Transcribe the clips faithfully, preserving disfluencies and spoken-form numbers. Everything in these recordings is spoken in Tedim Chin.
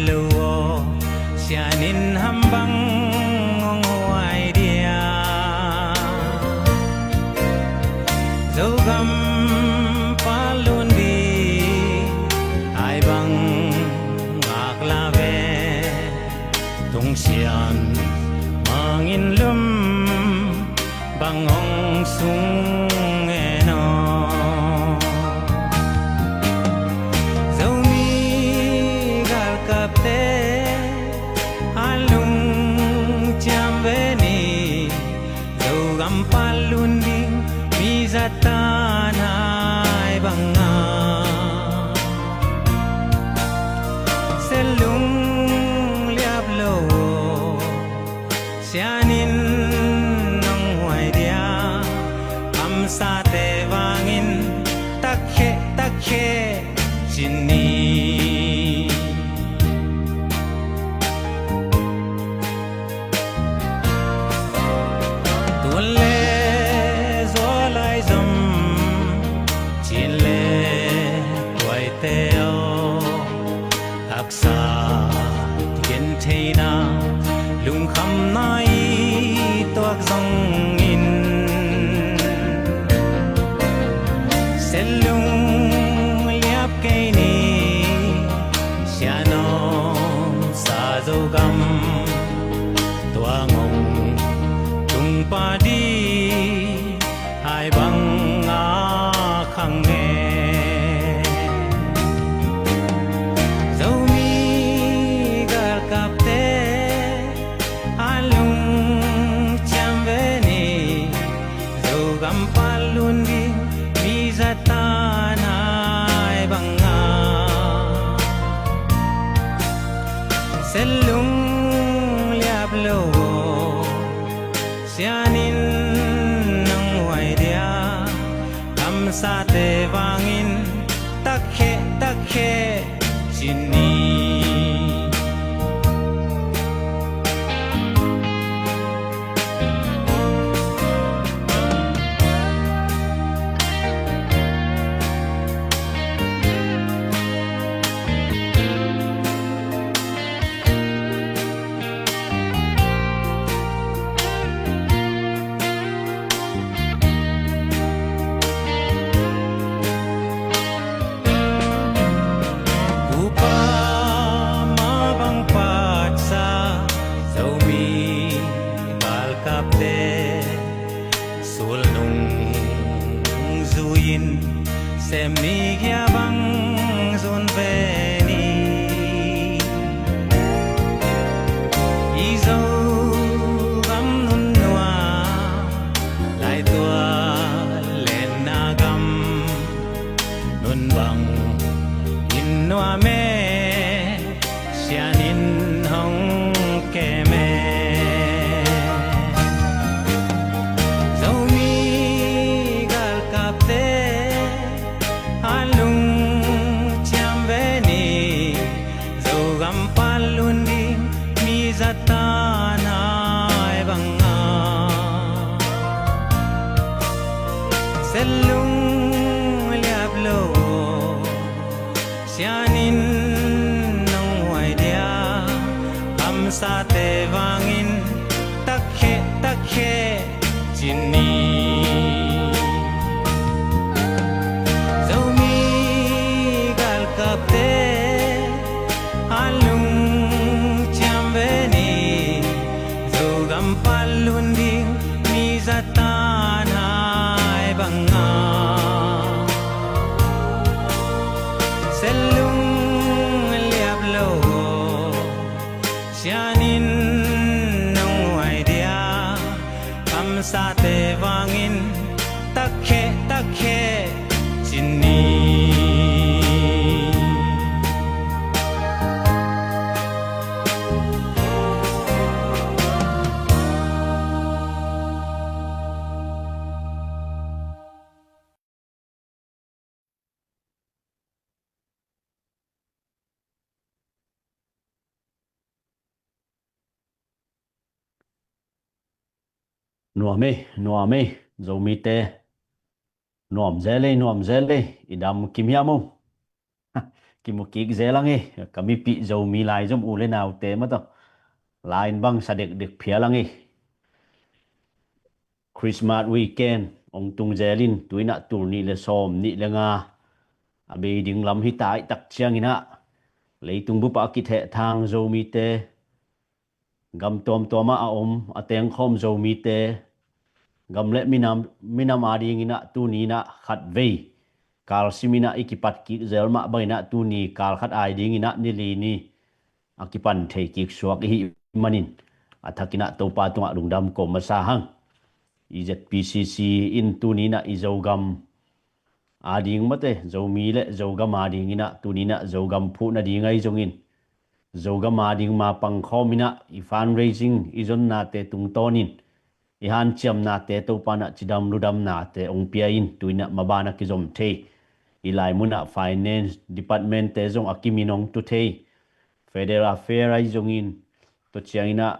lo aw, sian in ham bang hong huai dia? Zogam palun di ai bang ngak la ve. Tungsian mangin lum bang hong sung en aw. Zomi galkapte a lungciam ve ni. Zogam palun ding mi zatan ai banga. Selung liap lo aw, sian in hong huai dia? Hamsate vangin takhe takhe ci ni. Tun le zualai zom cin le tuaite aw, haksa gentheina lungkhamna i tuak zongin, selung liap kei ni. Sianom sa Zogam tuang hong tung padi ai bang a khang e. Zomi galkapte a lungciam ve ni. Zogam palun ding mi zatan ai banga. Selung liap lo aw, sian in hong huai dia? Hamsate vangin takhe takhe ci ni. Upa mah bang patsa Zomi galkapte sulnung zui-in sem ni, hia bang zun ve ni. I Zogam nunnuam, laitual lenna gam nun bang in nuam e, sian in hong kem e. Zomi galkapte a lungciam ve ni. Zogam palun ding mi zatan ai banga. Selung liap lo aw, sian in nong huai dia? Hamsate vangin takhe takhe ci ni. Zomi galkapte a lungciam ve ni. Zogam palun ding mi zatan ai banga. Selung liap lo aw, sian in nong huai dia? Hamsate vangin takhe takhe ci ni. Nuam ei, nuam ei, Zomite. Nuam zel ei, nuam zel ei, i dam kim hiam o? Kimu kik zel ang e, ka mipih Zomi laizom u le naute mataw. Line bang sa dekdek phial ang e. Christmas weekend ong tung zel in, tu-in ah tul nih le sawm nih le nga a bei ding lam hi ta ahih tak ciangin ah, leitung bup ah a kithehthang Zomite, gam tuamtuam ah a om a tengkhawm Zomite, gam le minam, minam adingin ah tuni-in ah khatvei kalsim in ah i kipat kik zel mah bangin ah tuni kal khat ai dingin ah ni li ni a kipan thei kik suak i hih manin, a thakin ah Topa tungah lungdam ko masa hang. I Z P C C in tuni-in ah i Zogam ading mate, Zomi le Zogam adingin ah tuni-in ah Zogam phuh nading ahi zongin, Zogam ading ma pangkhawm in ah i fundraising i zonnate tungtawnin i hanciamnate Topa in ah cidam ludamnate ong pia in, tu-in ah maban a kizom thei, hih lai mun ah finance department-te zong a kimin ong tu thei, federal affair ahi zongin, tua ciangin ah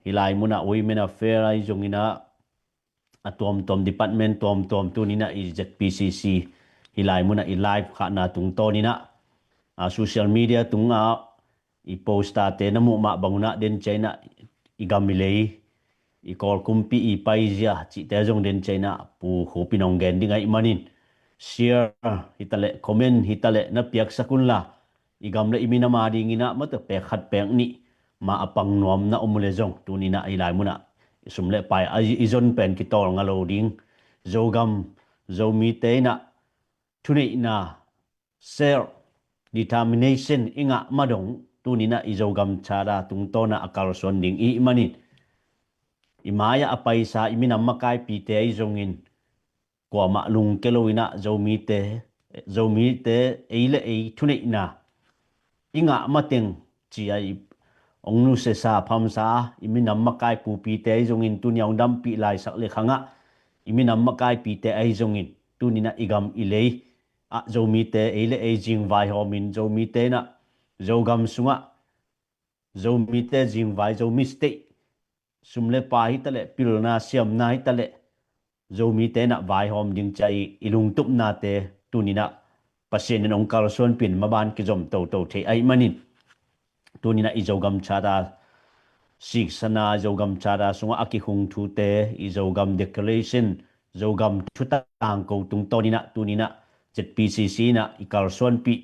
hih lai mun ah women affair ahi zongin ah, a tuamtuam department tuamtuam tuni-in ah i Z P C C hih lai mun ah i live khahna tungtawnin ah, a social media tungah i poster-te na muh mah bangun ah den ciangin ah i gam i lei, i Kawl kumpi i paizia cihte zong den ciangin ah Pu Khup in ong gen ding ahih manin, share hi ta leh, comment hi ta leh na piaksak unla, i gam le i minam adingin ah mate pek khat pek nih ma a pang nuam na om uh le zong, tuni-in ah hih lai mun ah i sum le pai a i zon pen kitawlnga lo ding, Zogam, Zomite in ah thuneihna, self determination i ngah ma dong, tuni-in ah i Zogam Charter tungtawn ah a kalsuan ding i hih manin, i mai-ah a paisa i minam makaipite ahi zongin, kuamah lungkia lo-in ah Zomite, Zomite ei le ei thuneihna i ngah mateng ci-a i ong nusiasa phamsa a, i minam makai pupite ahi zongin tuni-a ong dampih laisak le khangah i minam makaipite ahi zongin, tuni-in ah i gam i lei ah Zomite ei le ei zingvaihawmin, Zomite in ah Zogam sungah Zomite zingvai, Zomi state, sum le pai hi ta leh, pilna siamna hi ta leh, Zomite in ah vaihawm ding ci-a i, i lungtupnate tuni-in ah Pasian in ong kalsuanpih in maban kizom toto thei ahih manin, tuni-in ah i Zogam Charter siksana, Zogam Charter sungah a kikhung thute, i Zogam Declaration, Zogam thu tangko tungtawnin ah tuni-in ah Z P C C in ah i kalsuanpih,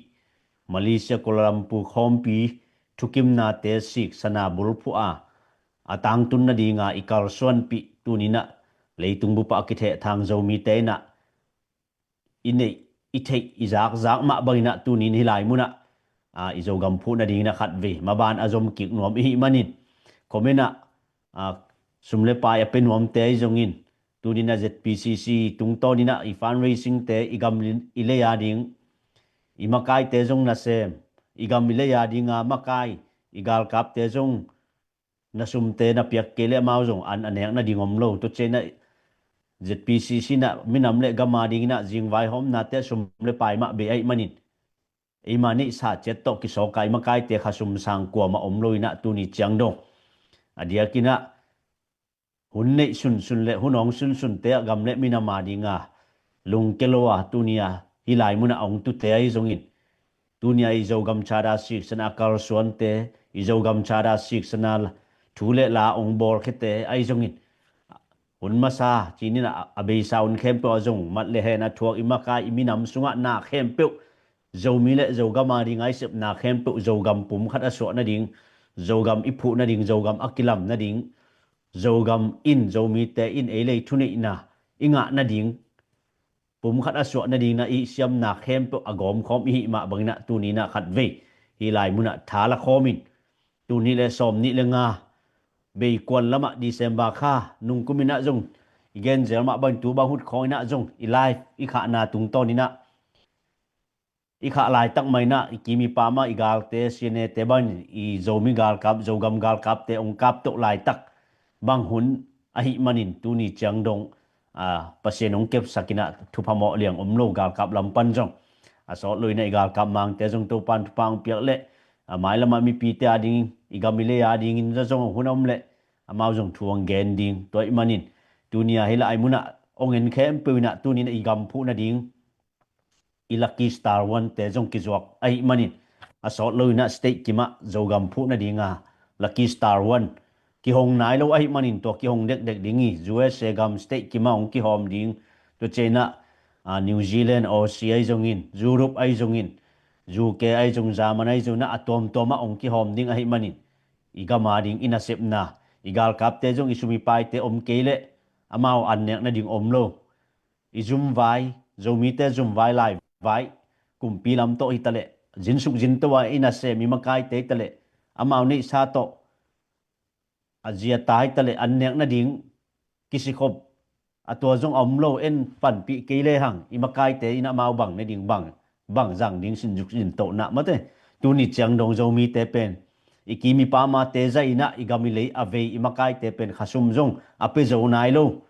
Malaysia Kuala Lumpur khawmpi thukimnate siksana bulphuh a, a tangtun nadinga i kalsuanpih, tuni-in ah leitung bup ah a kithehthang Zomite in ah i neih i theih i zakzak mah bangin ah tuni-in hih lai mun ah, a, i Zogam phuh nadingin ah khatvei maban a zom kik nuam i hih manin, comment ah, a, sum le pai a pia nuamte ahi zongin, tuni-in ah Z P C C tungtawnin ah i fundraising-te, i gam i lei ading i makaite zong nasem, i gam i lei adinga makai, i galkapte zong na sumte na piak kei leh amau zong an a nek nading om lo. Tua ciangin ah Z P C C in ah minam le gam adingin ah zingvaihawmnate sum le pai mah bei ahih manin, eima neihsa ciat tawh kisawk a i makaite kha sum sang kuamah om lo-in ah tuni ciang dong, a diakin ah hun neih sunsun le hun awng sunsunte ah gam le minam adinga lungkia lo a, tuni-a hih lai mun ah ong tute ahi zongin, tuni-a i Zogam Charter siksana a kalsuante, i Zogam Charter siksana thu le la ong bawlkhiate ahi zongin, hun masa ci-in ah a beisa hun khempeuh ah zong mat le hen a thuak i makai i minam sungah na khempeuh, Zomi le Zogam adinga i sepna khempeuh Zogam pum khat a suah nading, Zogam i phuh nading, Zogam a kilam nading, Zogam in, Zomite in ei le ei thuneihna i ngah nading, pum khat a suah nading na i siamna khempeuh a gawmkhawm i hih mah bangin ah tuni-in ah khatvei hih lai mun ah tha la khawmin, tul nih le sawm nih le nga, bei kuan lamah December kha, nungkum in ah zong i gen zel mah bangin tu bang hut khawng in ah zong i live i khahna tungtawnin ah, i khah laitak mah in ah i kim i pam ah i galte, C N A-te bangin i Zomi galkap, Zogam galkapte ong kap toh laitak bang hun ahih manin tuni ciang dong, a, Pasian ong kepsak in ah thupha mawh liang om lo galkap lam pan zong. A sawt lo-in ah i galkap mangte zong Topan thupha ong piak leh, a, mailam ah mipite ading, i gam i lei adingin zong hun om leh amau zong thu ong gen ding. Tua ahih manin tuni-a hih lai mun ah ong en khempeuh in ah tuni-in ah i gam phuh nading, i Lucky Star One te zong kizuak ahih manin, a sawt lo inah state kimah Zogam phuh nadinga Lucky Star One kihong nai lo ahih manin, tua kihong dekdek ding hi. U S A gam state kimah hong kihawm ding, tua cianah, ah, New Zealand, Aussie ahi zongin, Europe ahi zongin, U K ahi zong, German ahi zong inah a tuamtuamah hong kihawm ding ahih manin, i gam ading i nasepna, i galkapte zong i sum i paite om kei leh amau annek nading om lo. I zumvai, Zomite zumvai laivai, kumpi lam tawh hitaleh, zinsuk zinto a i nasem i makaite hitaleh, amau neihsa tawh a ziata hitaleh annek nading kisikhop, a tua zong a om lo, en panpih kei lehang i makaite in amau bang nading, bang, bang zang ding, zinsuk zinto na mate. Tuni ciang dong Zomite pen i kim i pamate zah inah i gam i lei a vei i makaite pen khasum zong a pia zo nai lo.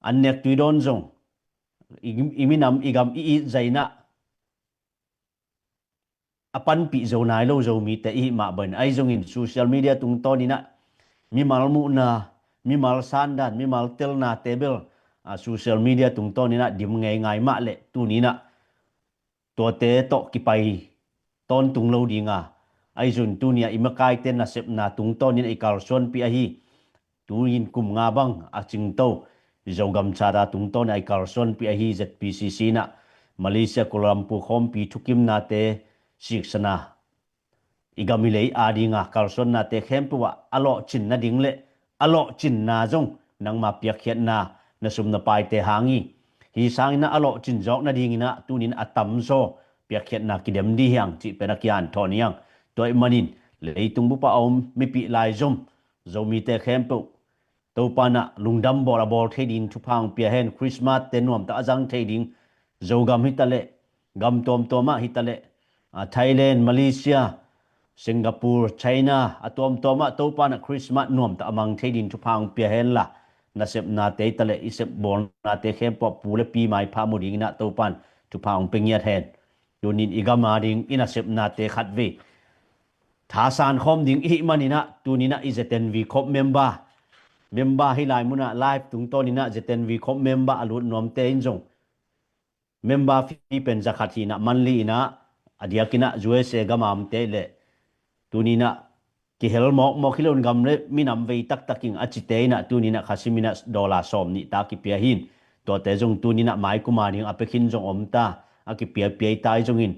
Annek tui dawn zong i, i minam i gam i it zah inah a panpih zo nai lo Zomite i hih mah bangin, ahi zongin social media tungtawn inah mimal muhna, mimal sandan, mimal telnate bel, ah, social media tungtawn inah dim ngeingai mah leh tuni inah tuate tawh kipai tawntung lo dinga, ahi zong tuni a i makaite nasepna tungtawn inah i kalsuanpih ahi. Tu-in kum nga bang a cingto i Zogam Charter tungtawn a i kalsuanpih ahi Z P C C inah Malaysia Kuala Lumpur khawmpi thukimnate siksana, i gam i lei adinga kalsuannate khempeuh ah a lawhcin nading le a lawhcinna zong nangma piakkhiatna, na sum na paite hang hi. Hi sangin ah a lawhcin zawk nadingin ah tunin a tamzaw piakkhiatna kidem dih hiang cih pen a kianthawn hiang. Tua ahih manin leitung bup ah a om mipih laizom Zomite khempeuh Topa in ah lungdam bawl a bawl thei ding thupha hong pia hen. Christmas te nuamtak a zang thei ding, Zogam hitaleh, gam tuamtuam ah hitaleh, a, Thailand, Malaysia, Singapore, China, a tuamtuam ah Topa in ah Christmas nuamtak a mang thei ding thupha hong pia hen la, nasepnate hitaleh, i sep bawlnate khempeuh ah pu le pi maipha mu dingin ah Topa in thupha hong pia ngiat hen. Tunin i gam ading i nasepnate khatvei thasan khawm ding i hih manin ah, tunin ah i Z N V Corp member, member hih lai mun ah live tungtawnin ah Z N V Corp member a lut nuamte in zong member fee pen zakhat hi in ah, monthly in ah, a diakin ah U S A gam a omte le tunin ah kihel mawkmawk hi lo in gam le minam vei taktak ing a cite in ah tunin ah khasim in ah dollar sawm nih ta kipia hi in, tuate zong tunin ah mai kum ading a pia khin zong om ta, a kipia pia hi ta hi zongin,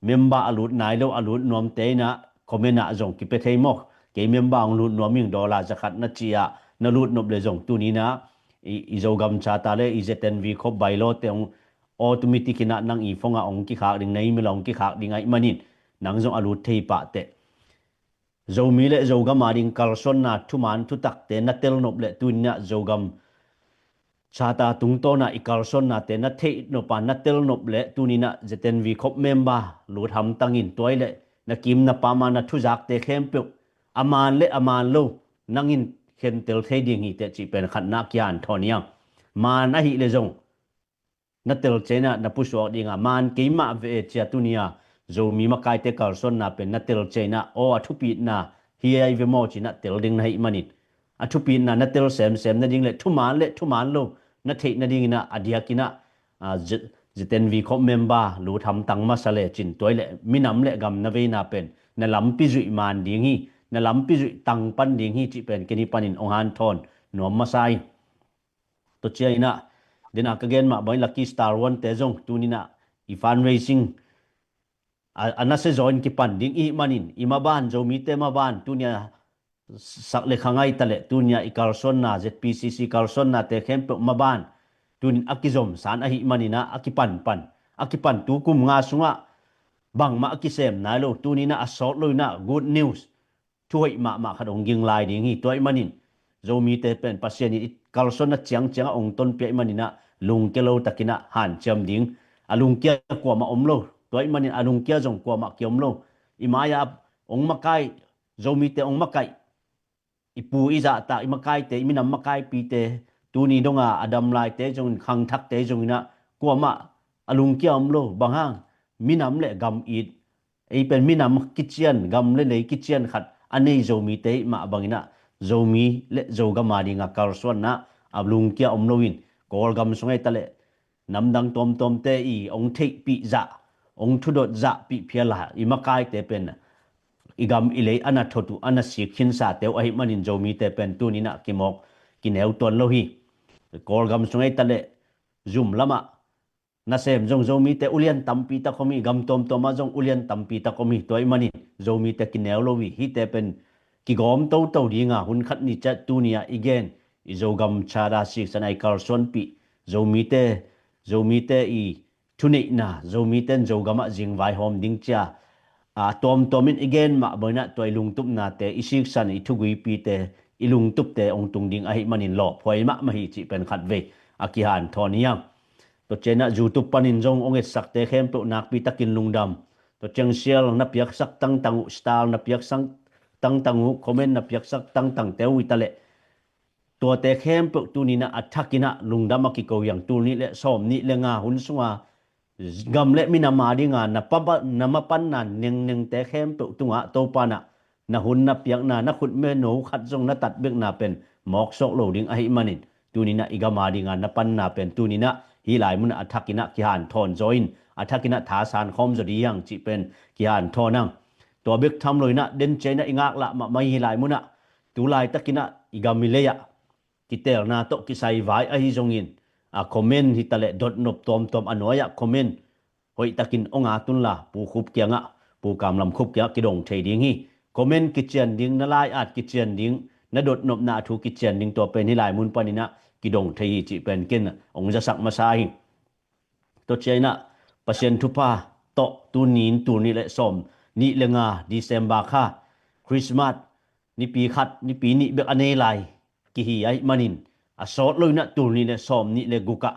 member a lut nai lo, a lut nuamte in ah comment ah zong kipia thei mawk. Kei member hong lut nuam ing, dollar zakhat na ci ah na lut nop le zong tunin ah i, i Zogam Charter le i Z N V Corp bylaw te hong automatic in ah nang i phone ah hong kikhak ding, na email ah hong kikhak ding ahih manin nang zong a lut thei pah teh. Zomi le Zogam ading kalsuanna thuman thutakte na tel nop le tunin ah Zogam Charter tungtawn ah i kalsuannate na theih nop a na tel nop le tunin ah Z N V Corp member lut hamtang in, tua hi leh na kim na pam a na thuzakte khempeuh a man le a man lo nang in khentel thei ding hi teh cih pen khatna kianthawn hiang. Man ahih le zong na tel ciang in ah na pusuak ding a, man kei mah ve e ci a tunin ah Zomi makaite kalsuanna pen na tel ciang in ah, aw, a thupitna hi ai ve maw ci in ah tel ding na hih manin, a thupitna na tel semsem nading le thuman le thuman lo na theih nadingin ah a diakin ah, a, Z-, Z N V Corp member lut hamtang masa le cin, tua hi leh minam le gam na veina pen na lampi zuih man ding hi, na lampi zuih tangpan ding hi cih pen kei ni panin hong hanthawn nuam masa hi. Tua ciang in ah, den a ka gen mah bangin Lucky Star One te zong tunin ah i fundraising a, a nasia zaw in kipan ding i hih manin, i maban, Zomite maban, tunin ah sak le kha ngai ta le, tunin ah i kalsuanna, Z P C C kalsuannate khempeuh maban tunin a kizomsan ahih manin ah a kipanpan, a kipan tu kum nga sungah bangmah a kisem nai lo, tunin ah a sawt lo in ah good news, thuhoih mahmah khat hong ging lai ding hi. Tua ahih manin Zomite pen Pasian in i kalsuanna ciangciang ah hong tonpih ahih manin ah lungkia lo takin ah hanciam ding, a lungkia kuamah om lo. Tua ahih manin a lungkia zong kuamah kiom lo. I mai-ah hong makai, Zomite hong makaih, i pu i zahtak, i makaite, i minam makaipite, tuni dong a a dam laite zongin, khangthakte zongin ah kuamah a lungkia om lo. Bang hang? Minam le gam it, ei pen minam kician, gam le lei kician khat a nei Zomite i hih mah bangin ah Zomi le Zogam ading a kalsuanna a lungkia om lo in, Kawlgam sung ei ta le namdang tuamtuamte i ong theihpih zah, ong thudot zahpih phial a i makaite pen i gam i lei a na thot uh a na sik khinsa teu ahih manin Zomite pen tuninah kimawk kineu tuan lo hi. Kawlgam sung ei taleh zum lamah nasem zong Zomite ulian tampi tak om hi, gam tuamtuamah zong ulian tampi tak om hi. Tua ahih manin Zomite kineu lo hi. Hihte pen kigawm toto dinga hun khat ni ciah tuni-ah i gen i Zogam chada siksan a i kalsuanpih Zomite, Zomite i thuneihna, Zomite in Zogamah zingvaihawm ding cia a tuamtuamin i gen mah bawinah tua i lungtupnate, i siksan i thuguipite, i lungtupte ong tung ding ahih manin lawhphuai mahmah hi cih pen khatvei a kihanthawn hi hang. Tua cianah YouTube panin zong ong etsakte khempeuh nakpi takin lungdam. Tua ciang share na piaksak tangtang uh, star na piaksak tangtang uh, comment na piaksak tangtangte uh i taleh tuate khempeuh tuninah a thakinah lungdam a kiko hi hang. Tul nih le sawm nih le nga hun sunga gam le minam a dinga na papa, na mapanna nengnengte khempeuh tungah Topanah na hun na piakna, na khutme no khat zong na tatbekna pen mawksawk lo ding ahih manin tuninah i gam a dinga na panna pen tuninah hih lai munah a thakinah kihanthawn zaw in a thakinah thasan khawm zaw ding hi hang cih pen kihanthawn hang. Tua bek tham loinah den cianah i ngaklah mahmah hih lai munah tu laitakinah i gam i lei-ah kiteelna tawh kisai vai ahi zongin a comment hi taleh dotnop tuamtuam a nuai-ah comment hoihtakin ong at unla Pu Khup kiangah, Pu Kamlam Khup kiangah kidong thei ding hi. Comment kician ding, na lai-at kician ding, na dotnopna a thu kician ding tua pen hih lai mun paninah kidong thei hi cih pen ken ong zasak masa hi. Tua cianah Pasian thupha tawh tuni in tul nih le sawm nih le nga December kha Christmas nipi khat nipi nih bek a nei lai kihi ahih manin a sawt loinah tul nih le sawm nih le gukah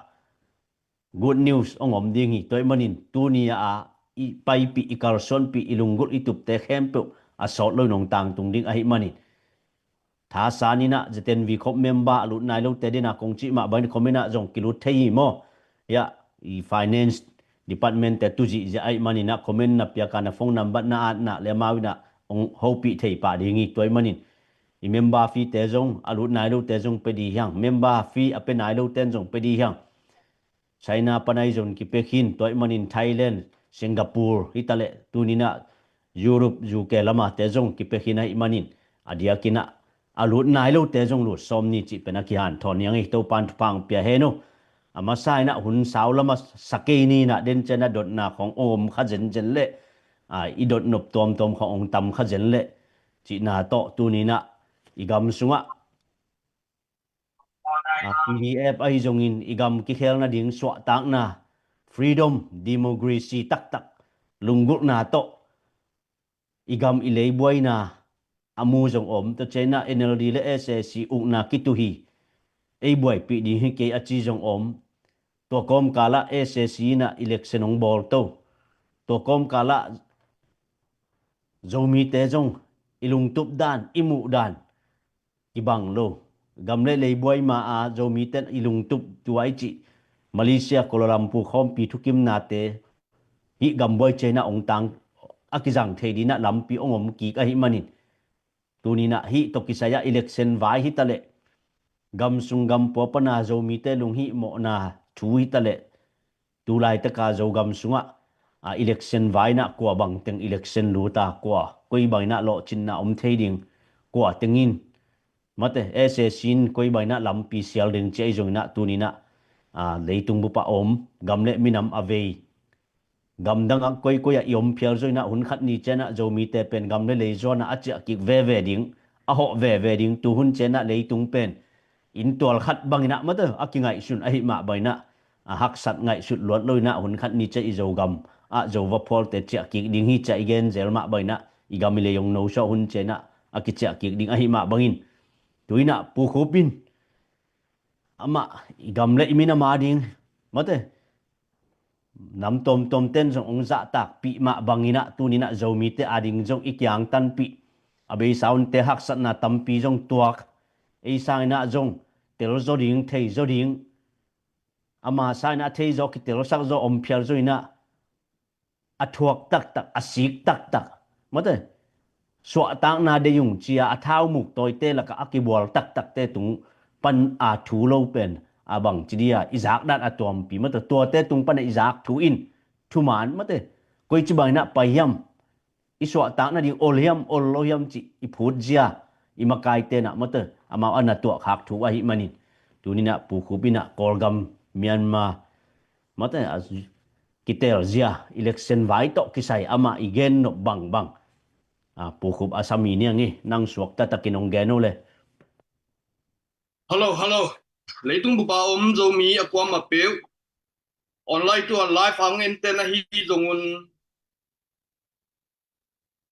good news ong om ding hi. Tua ahih manin tuni a i paipih, i kalsuanpih, i lunggulh, i tupte khempeuh a sawt loin ong tangtung ding ahih manin thasan inah Z N V khop member a lut nai lote dinah kong cih mah bangin comment ah zong kilut thei hi maw? Hiah i finance department te tu zihziah ahih maninah comment na piaka na phone number na atna le amau inah ong hopih thei pah ding hi. Tua ahih manin i member fee te zong a lut nai lote zong pe ding hi hang. Member fee a pe nai lote zong pe ding hi hang. China pan ahi zong kipia khin, tua ahih manin Thailand, Singapore hi taleh tuninah Europe, U K lamate zong kipia khin ahih manin a diakinah a lut nai lote zong lut sawm ni cih pen a kihanthawn hi hang hi. Topan thupha ong pia hen uh. A masa inah hun sau lama sakei ninah den cianah dotna khawng om kha zenzen leh a i dotnop tuamtuam khawng ong tam kha zen leh cihna tawh tuninah i gam sungah a, P D F ahi zongin i gam kikhelna ding suahtakna, freedom, democracy taktak lunggulhna tawh i gam i leibuaina a mu zong om. Tua cianah N L D le S A C ukna kituh hi, ei buaipih ding hi kei a ci zong om. Tua kawmkalah S A C inah election hong bawl to. Tua kawmkalah Zomite zong i lungtup dan, i muh dan kibang lo. Gam le leibuai ma a Zomite i lungtup tuai cih Malaysia Kuala Lumpur khawmpi thukimnate hih gambuai cianah ong tang a kizang thei dinah lampi ong om kik ahih manin tuninah hih tawh kisai-ah election vai hi taleh gam sung gam pua pana Zomite lunghihmawhna thu hi taleh tu laitaka Zogam sungah a election vai inah kua bangteng election luta kua koi bang inah lawhcinna om thei ding, kua tengin mate S A C in koi bang inah lampi sial ding ci ahi zong inah tuninah a, leitung bupah om gam le minam a vei gamdangah koikoi ah i om phial zaw inah hun khat ni cianah Zomite pen gam le lei zuanah a ciah kik veve ding, a hawh veve ding, tuhun cianah leitung pen inntual khat bang inah mate a kingaihsun ahih mah bang inah a haksat ngaihsut luat lo inah hun khat ni ciah i Zogam ah Zo vaphualte ciah kik ding hi ciah i gen zel mah bang inah i gam i lei ong nosuah hun cianah a kiciah kik ding ahih mah bangin tu inah Pu Khup in amah i gam le i minam a ding mate nam tuamtuamten zong ong zahtakpih mah bang inah tuninah Zomite a ding zong i kiangtanpih a beisa unte haksatna tampi zong tuak, ei sang inah zong tel zaw ding, thei zaw ding, ama sang inah a thei zaw, kitelsak zaw om phial zaw inah a thuak taktak, a sik taktak mate suahtakna deih ung cia a thaumuk tawite lakah a kibual taktakte tung pan a thu lo pen a bang ci dia i zak dan a tuampi mate, tuate tung pana i zak thu in thuman mate, koi ci bangin ah pai hiam, i suahtak nading ol hiam ol lo hiam ci i phut zia, i makaite na mate, amau a na tuah khak thu ahih manin, tuninah Pu Khup inah Kawlgam Myanmar mate a kitel zia election vai tawh kisai amah i gen nop bangbang. A, Pu Khup a sami niang i nang suak tatakin hong gen uh le. Hello, hello. Leitung bupa om Zomi a kuama peuh, online tu a live ang enten ahi zongun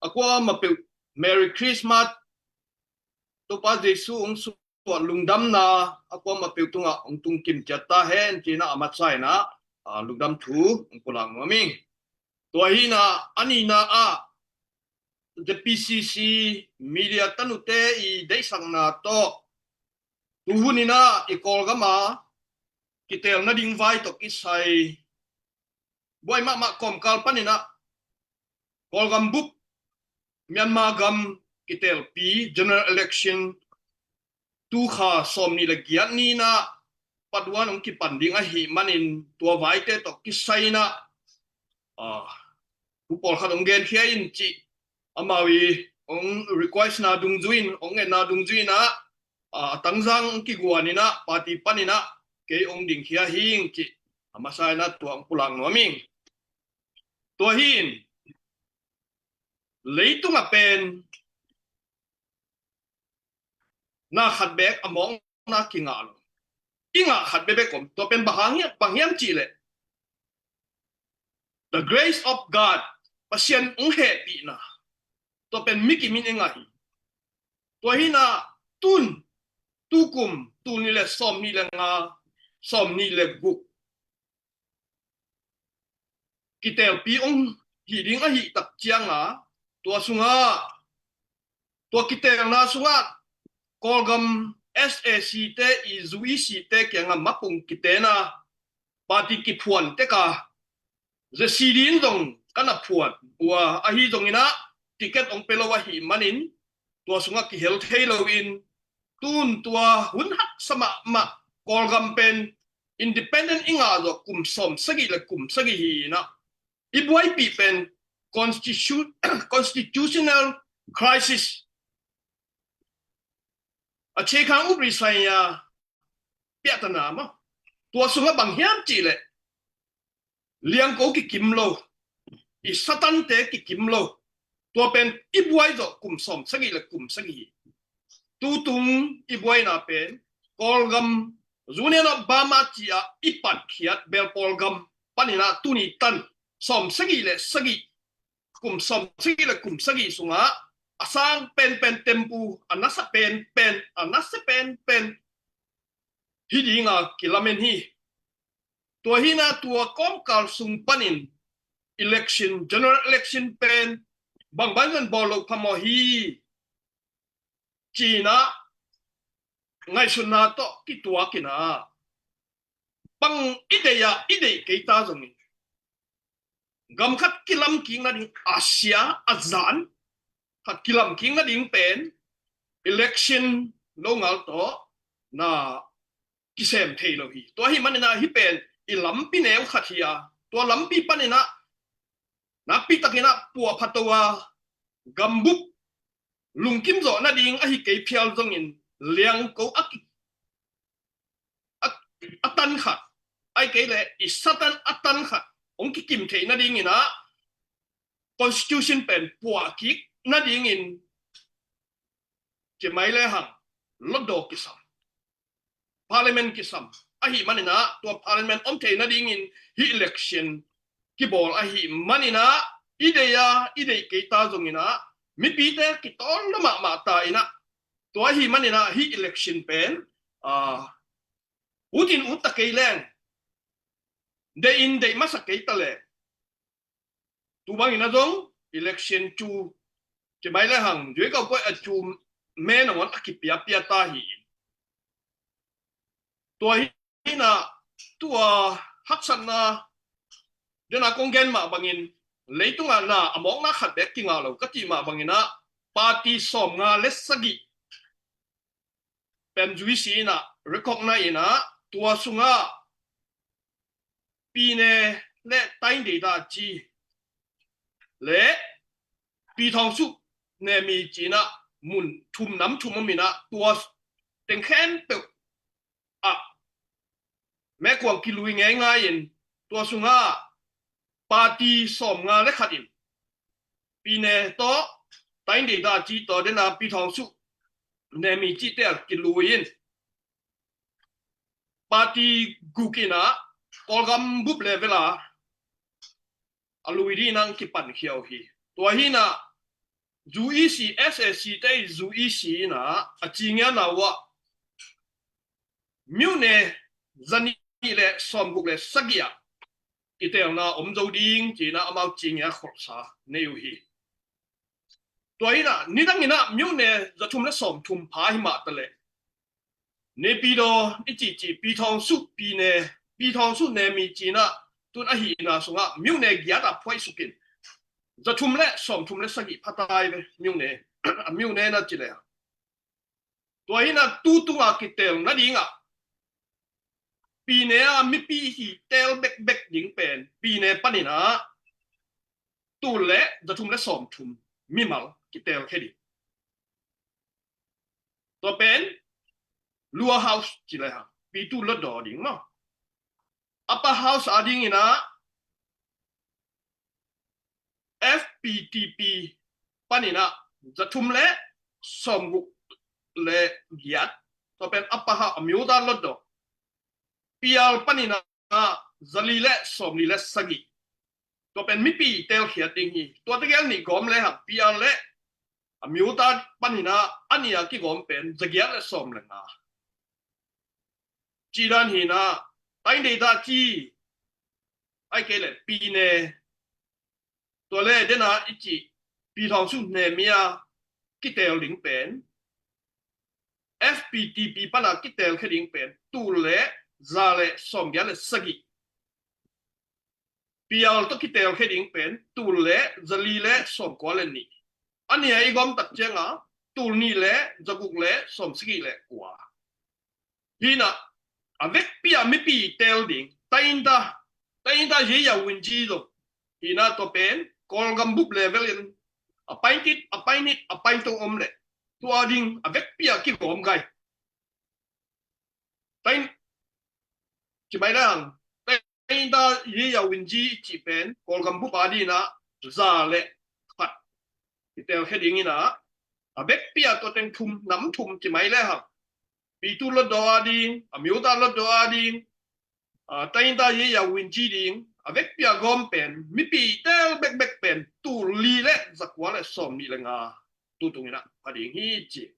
a kuama peuh Merry Christmas. Topa Jesu hong suah lungdamna a kuama peuh tungah hong tungkim ciat ta hen cina a matsaina a lungdam thu hong pulak nuam ing. Tua hina a nina ah the P C C media tanute i deihsakna tawh tuhuninah i Kawlgama kitel nading vai tawh kisai buai mahmah kawmkal paninah Kawlgam bup Myanmar gam kitelpi general election tukha sawm nih le giat ninah paduan hong kipan ding ahih manin tua vaite tawh kisai inah a, thu pawlkhat hong genkhia in cih amau i hong request na dungzui in, hong ngetna dungzui inah a, a tangzang hong kiguan inah party paninah kei hong dingkhia hing cih a masa inah tua hong pulak nuam ing. Tua hi in leitung a pen na khat bek a mawkna kingah lo. I ngah khat bekbek om. Tua pen bang hiam, bang hiam cih leh the grace of God, Pasian hong hehpihna. Tua pen mi kimin i ngah hi. Tua hina tun tukum tul nih le sawm nih le nga, sawm nih le guk kitelpi hong hi ding ahih tak cianga tua sungah, tua kitelna sungah Kawlgam S A C te i zu E C te kianga mapung kitena party kiphuan teka Z C D in zong ka na phuan ua ahi zonginah ticket hong pe lo ahih manin tua sungah kihel thei loin tun tua hun haksa mahmah Kawlgam pen independent i ngah zawh kum sawm sagih le kum sagih hi inah i buaipih pen constitu- constitutional crisis, a chekhang upri sainya piahtana mah. Tua sungah bang hiam cih leh liangko kikim lo, i Satante kikim lo. Tua pen i buai zawh kum sawm sagih le kum sagih hi. Tutung i buaina pen Kawlgam Union of Burma ci-ah i patkhiat bel Kawlgam paninah tuni tan sawm sagih le sagih, kum sawm sagih le kum sagih sungah a sang penpen tempu, a nasa penpen, a nasa penpen hi dinga kilamen hi. Tua hina tua kawmkal sung panin election, general election pen bangbang zan bawl lo phamawh hi cinah ngaihsutna tawh kituakinah bang i deih ah i deih kei ta zongin gam khat kilamkik nading, Asia a zan khat kilamkik nading pen election longal tawh na kisem thei lo hi. Tua hi maninah hi pen i lampi neu khat hi a, tua lampi paninah nakpi takinah puahpha to a gambup lungkim zawh nading ahi kei phial zongin liangko a ki a, a tan khat, ai kei leh i Satan a tan khat hong kikim theih nadinginah constitution pen puahkik nadingin cimai le hang lotdaw kisam, parliament kisam ahi maninah tua parliament om thei nadingin hi election kibawl ahi maninah i deih a i deih kei ta zonginah mipite kitawl lo mahmah ta inah tua ahi maninah hi election pen a ut in ut ta kei leng, deih in deih masa kei ta leng, tu bangin a zong election cu cimai le hang zuikau puai a cu me nangawn a kipiapia ta hi. Tua hi inah tua haksatna dena kong gen mah bangin leitungah na a mawkna khat bek kingah lo ka cih mah banginah party sawmnga le sagih pen zuisi inah recognize inah tua sungah Pyine le Taindeida ci le Pyithaungsu Nemi ci inah mun thum nam thum om inah tua teng khempeuh ah mekuang kilui ngeingai in tua sungah party sawmnga le khat in Pyine tawh Taindeida ci tawh dena Pyithaungsu Nemi cite ah kilui in party guk inah Kawlgam bup level ah a lui ding inah kipankhia uh hi. Tua hi inah U E C, S A C te U E C inah a cingiana uh ah myone zanih le sawmguk le sagih ah kitelna om zo ding ci inah amau cingia kholhsa nei uh hi. Tua inah nidang inah myone zathum le sawmthum pha hi mah taleh Naypyidaw i cihcih Pyithaungsu Pyine, Pyithaungsu Nemi ci inah tun a hihna sungah myone giat ah phuaisuk in zathum le sawmthum le sagih pha tai ve myone. A myone na ci le tua hi inah tu tungah kitel nadingah Pyine ah mipi hi tel bekbek ding pen Pyine pan inah tul le zathum le sawmthum mimal kitel khe ding. Tua pen Lower House ci le hang Pyithu Hluttaw ding maw. Upper House a ding inah F P T P pan inah zathum le sawmguk le giat. Tua pen Upper House, a Myoda Hluttaw. P R pan inah zali le sawmli le sagih. Tua pen mipi telkhiat ding hi. Tua tegel nih gawm le hang P R le a Myoda pan inah a nih a kigawm pen zagiat le sawm le nga. Ci dan hi inah Taindeida ci ai kei le Pyine tua le dena i cih Pyithaungsu Nemi a kitel ding pen F P T P pan a kitel khe ding pen tul le za le sawmgiat le sagih. P R tawh kitel khe ding pen tul le zali le sawmkua le nih. A nih a i gawm tak ciangah tul nih le zaguk le sawmsagih le kua. Hi inah a vekpi ah mipi tel ding Tainta, Tainta Ye Yaw Win ci zong hi inah tua pen Kawlgam bup level in a paintit a painit a paintong om le tua ding a vekpi ah kigawm gai. Tain ci mai le hang Tainta Ye Yaw Win ci i cih pen Kawlgam bup a ding inah za le khat kitel khe ding inah a vekpi ah tua teng thum nam thum ci mai le hang Pyithu Hluttaw a ding, a Myoda Hluttaw a ding, a Tainta Ye Yaw Win ci ding a vekpi a gawm pen mipi tel bekbek pen tul li le zakua le sawmnih le nga tu tung inah pha ding hi ci.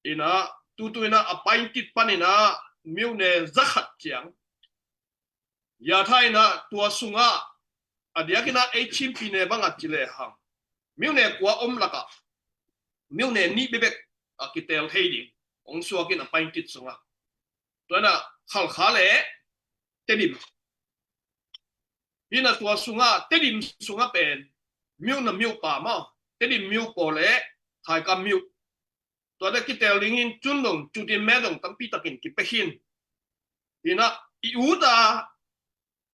Inah tu tung inah a paintit pan inah myone zakhat ciang yatha inah tua sungah a diak inah ei Chin Pyine bangah ci le hang myone kua om lakah myone nih bekbek a kitel thei ding hong suak in a paintit sungah. Tua inah Khalkha le Tedim. Hi inah tua sungah Tedim sungah pen Myo Na Myo Pa maw, Tedim Myo paw le Thaika Myo. Tua te kitel ding in cun dong cutin me dong tampi takin kipia khin. Hi inah i ut a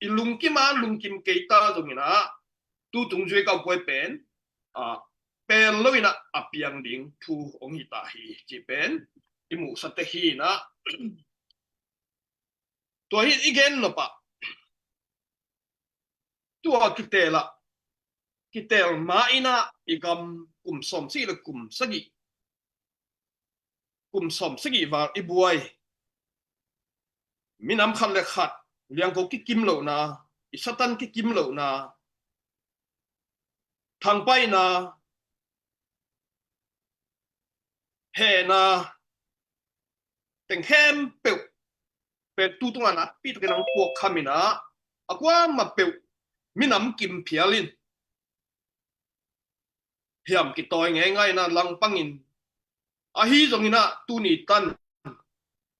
i lungkim a lungkim kei ta zong inah tu tung zuai kau puai pen a pel lo inah a piang ding thu hong hi ta hi ci pen i muhsa te hi inah tua hi i gen nop ah tua kitel ah kitel ma inah i gam kum sawmsagih le kum sagih kum sawmsagih val i buai. Minam khat le khat liangko kikim lohna, i Satan kikim lohna, thangpaihna, hehna teng khempeuh pen tu tungah nakpi takin hong puak kham inah a kuamah peuh minam kim phial in hiam kitawi ngeingai inah langpangin ahi zong inah tuni tan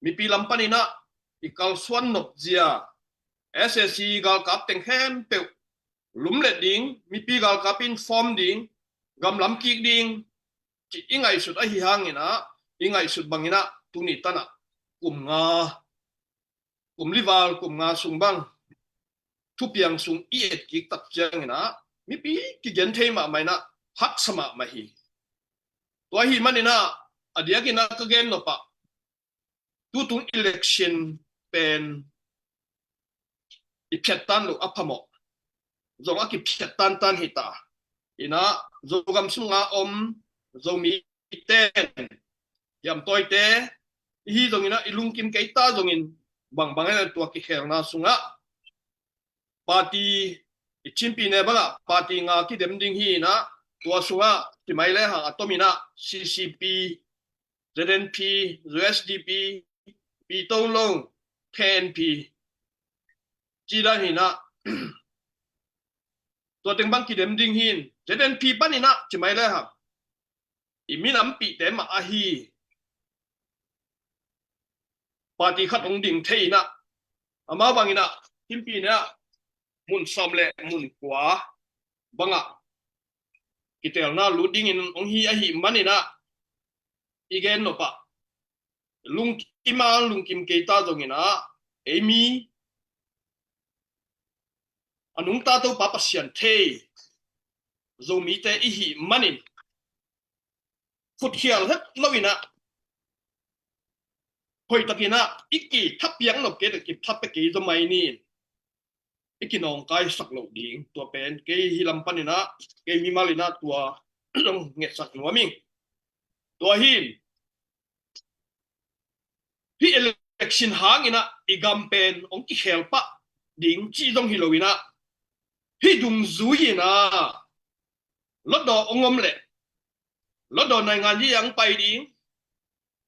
mipi lam pan inah i kalsuan nopzia S A C galkap teng khempeuh lumlet ding, mipi galkap in form ding, gamlam kik ding cih i ngaihsut ahi hang inah i ngaihsut bang inah tuni tan ah kum nga kum li val kum nga sung bang thupiang sung i et kik tak ciangin ah mipi kigen thei mahmah in ah haksa mahmah hi. Tua ahih manin ah a diakin ah ka gen nop ah tutung election pen i phiattan loh a phamawh, zong a kiphiattantan hi ta. In ah Zogam sunga om Zomite, hiamtawite i hi zongin ah i lungkim kei ta zongin bangbang in ah tua kikhelna sungah party i Chin Pyine bangah party nga kidem ding hi in ah tua sungah ci mai le hang a tomin ah C C P, Z N P, U S D P, Pi Tong Long, K N P ci dan hi in ah tua teng bang kidem ding hi in Z N P panin ah ci mai le hang i minampihte mah ahi party khat hong ding thei in ah amau bangin ah Chin Pyine ah mun sawm le mun kua bangah kitelna lut dingin hong hi ahih manin ah i gen nop ah lungkim a lungkim kei ta zongin ah ei mi a nungta Topa Pasian thei Zomite i hih manin khutkhial het lo in ah hoihtakin ah i kithapiak nop kei le kithapiak kei zaw mai ni in i kinawngkaisak loh ding tua pen kei hi lam panin ah kei mimal in ah tua zong ngetsak nuam ing. Tua hi in hih election hangin ah i gam pen hong kikhel pah ding cih zong hi lo in ah hih dungzui in ah Hluttaw hong om leh Hluttaw naingan yi ang pai ding,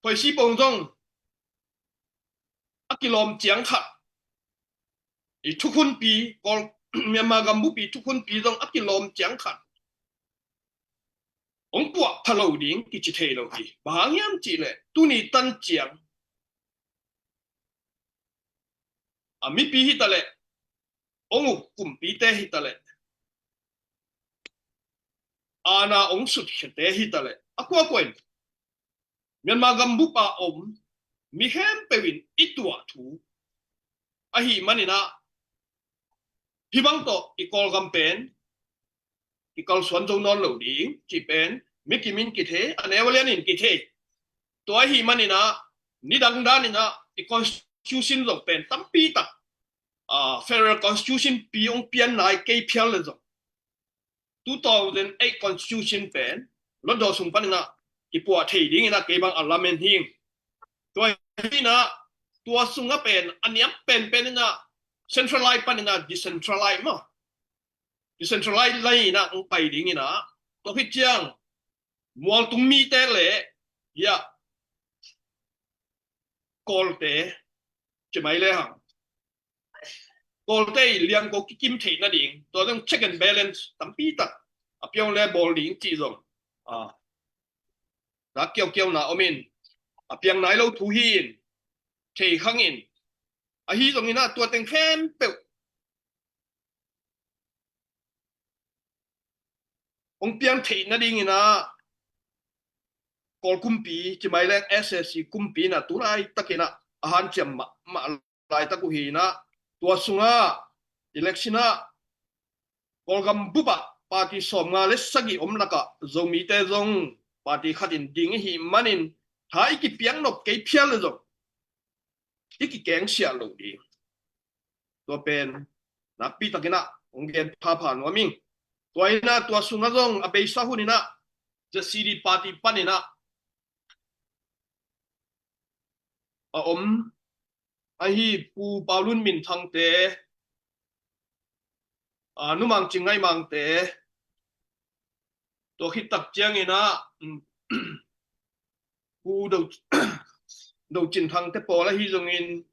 Khuaisi Pong zong a kilawm ciang khat i thukhunpi, Kawl Myanmar gambupi thukhunpi zong a kilawm ciang khat hong puah pha lo ding kici thei lo hi. Bang hang hiam cih leh tuni tan ciang a mipi hi ta leh hong uk kumpite hi ta leh aana hong sutkhiate hi ta leh a kuakua in Myanmar gambup a om mi khempeuh in i tuah thu ahih manin ah hih bang tawh i Kawlgam pen kikalsuan zo nawn lo ding cih pen mi kim in kithei, a neu a lian in kithei. Tua ahih manin ah nidang danin ah i constitution zong pen tampi tak, ah, federal constitution pi hong pian nai kei phial le zong two thousand eight constitution pen Hluttaw sung panin ah kipuah thei dingin ah kei bang a lamen hi ing. Tua hi in ah tua sungah pen a niam penpen in ah centralize panin ah decentralize maw, decentralize lai in ah hong pai dingin ah tua khit ciang mualtung mite le hia Kawlte ci mai le hang Kawlte i liangko kikim theih nading tua dong check and balance tampi tak a piang le bawl ding cih zong a, na kiaukiauna om in a piang nai lo thu hi in thei khang in ahi zongin ah tua teng khempeuh hong piang theih nadingin ah Kawl kumpi ci mai leng S A C kumpi in ah tu laitakin ah a hanciam mahmah laitak uh hi in ah tua sungah election ah Kawlgam bup ah party sawmnga le sagih om lakah Zomite zong party khat in ding i hih manin tha i kipiak nop kei phial le zong i kikengsiah loh ding. Tua pen nakpi takin ah hong gen phapha nuam ing. Tua in ah tua sungah zong a beisa hun in ah Z C D party panin ah a om ahi Pu Paulun Minthangte, a, Nu Mang Cing Ngaih Mangte, tua khit tak ciangin ah, um, Pu Do, Do Cin Thangte pawl ahi zongin,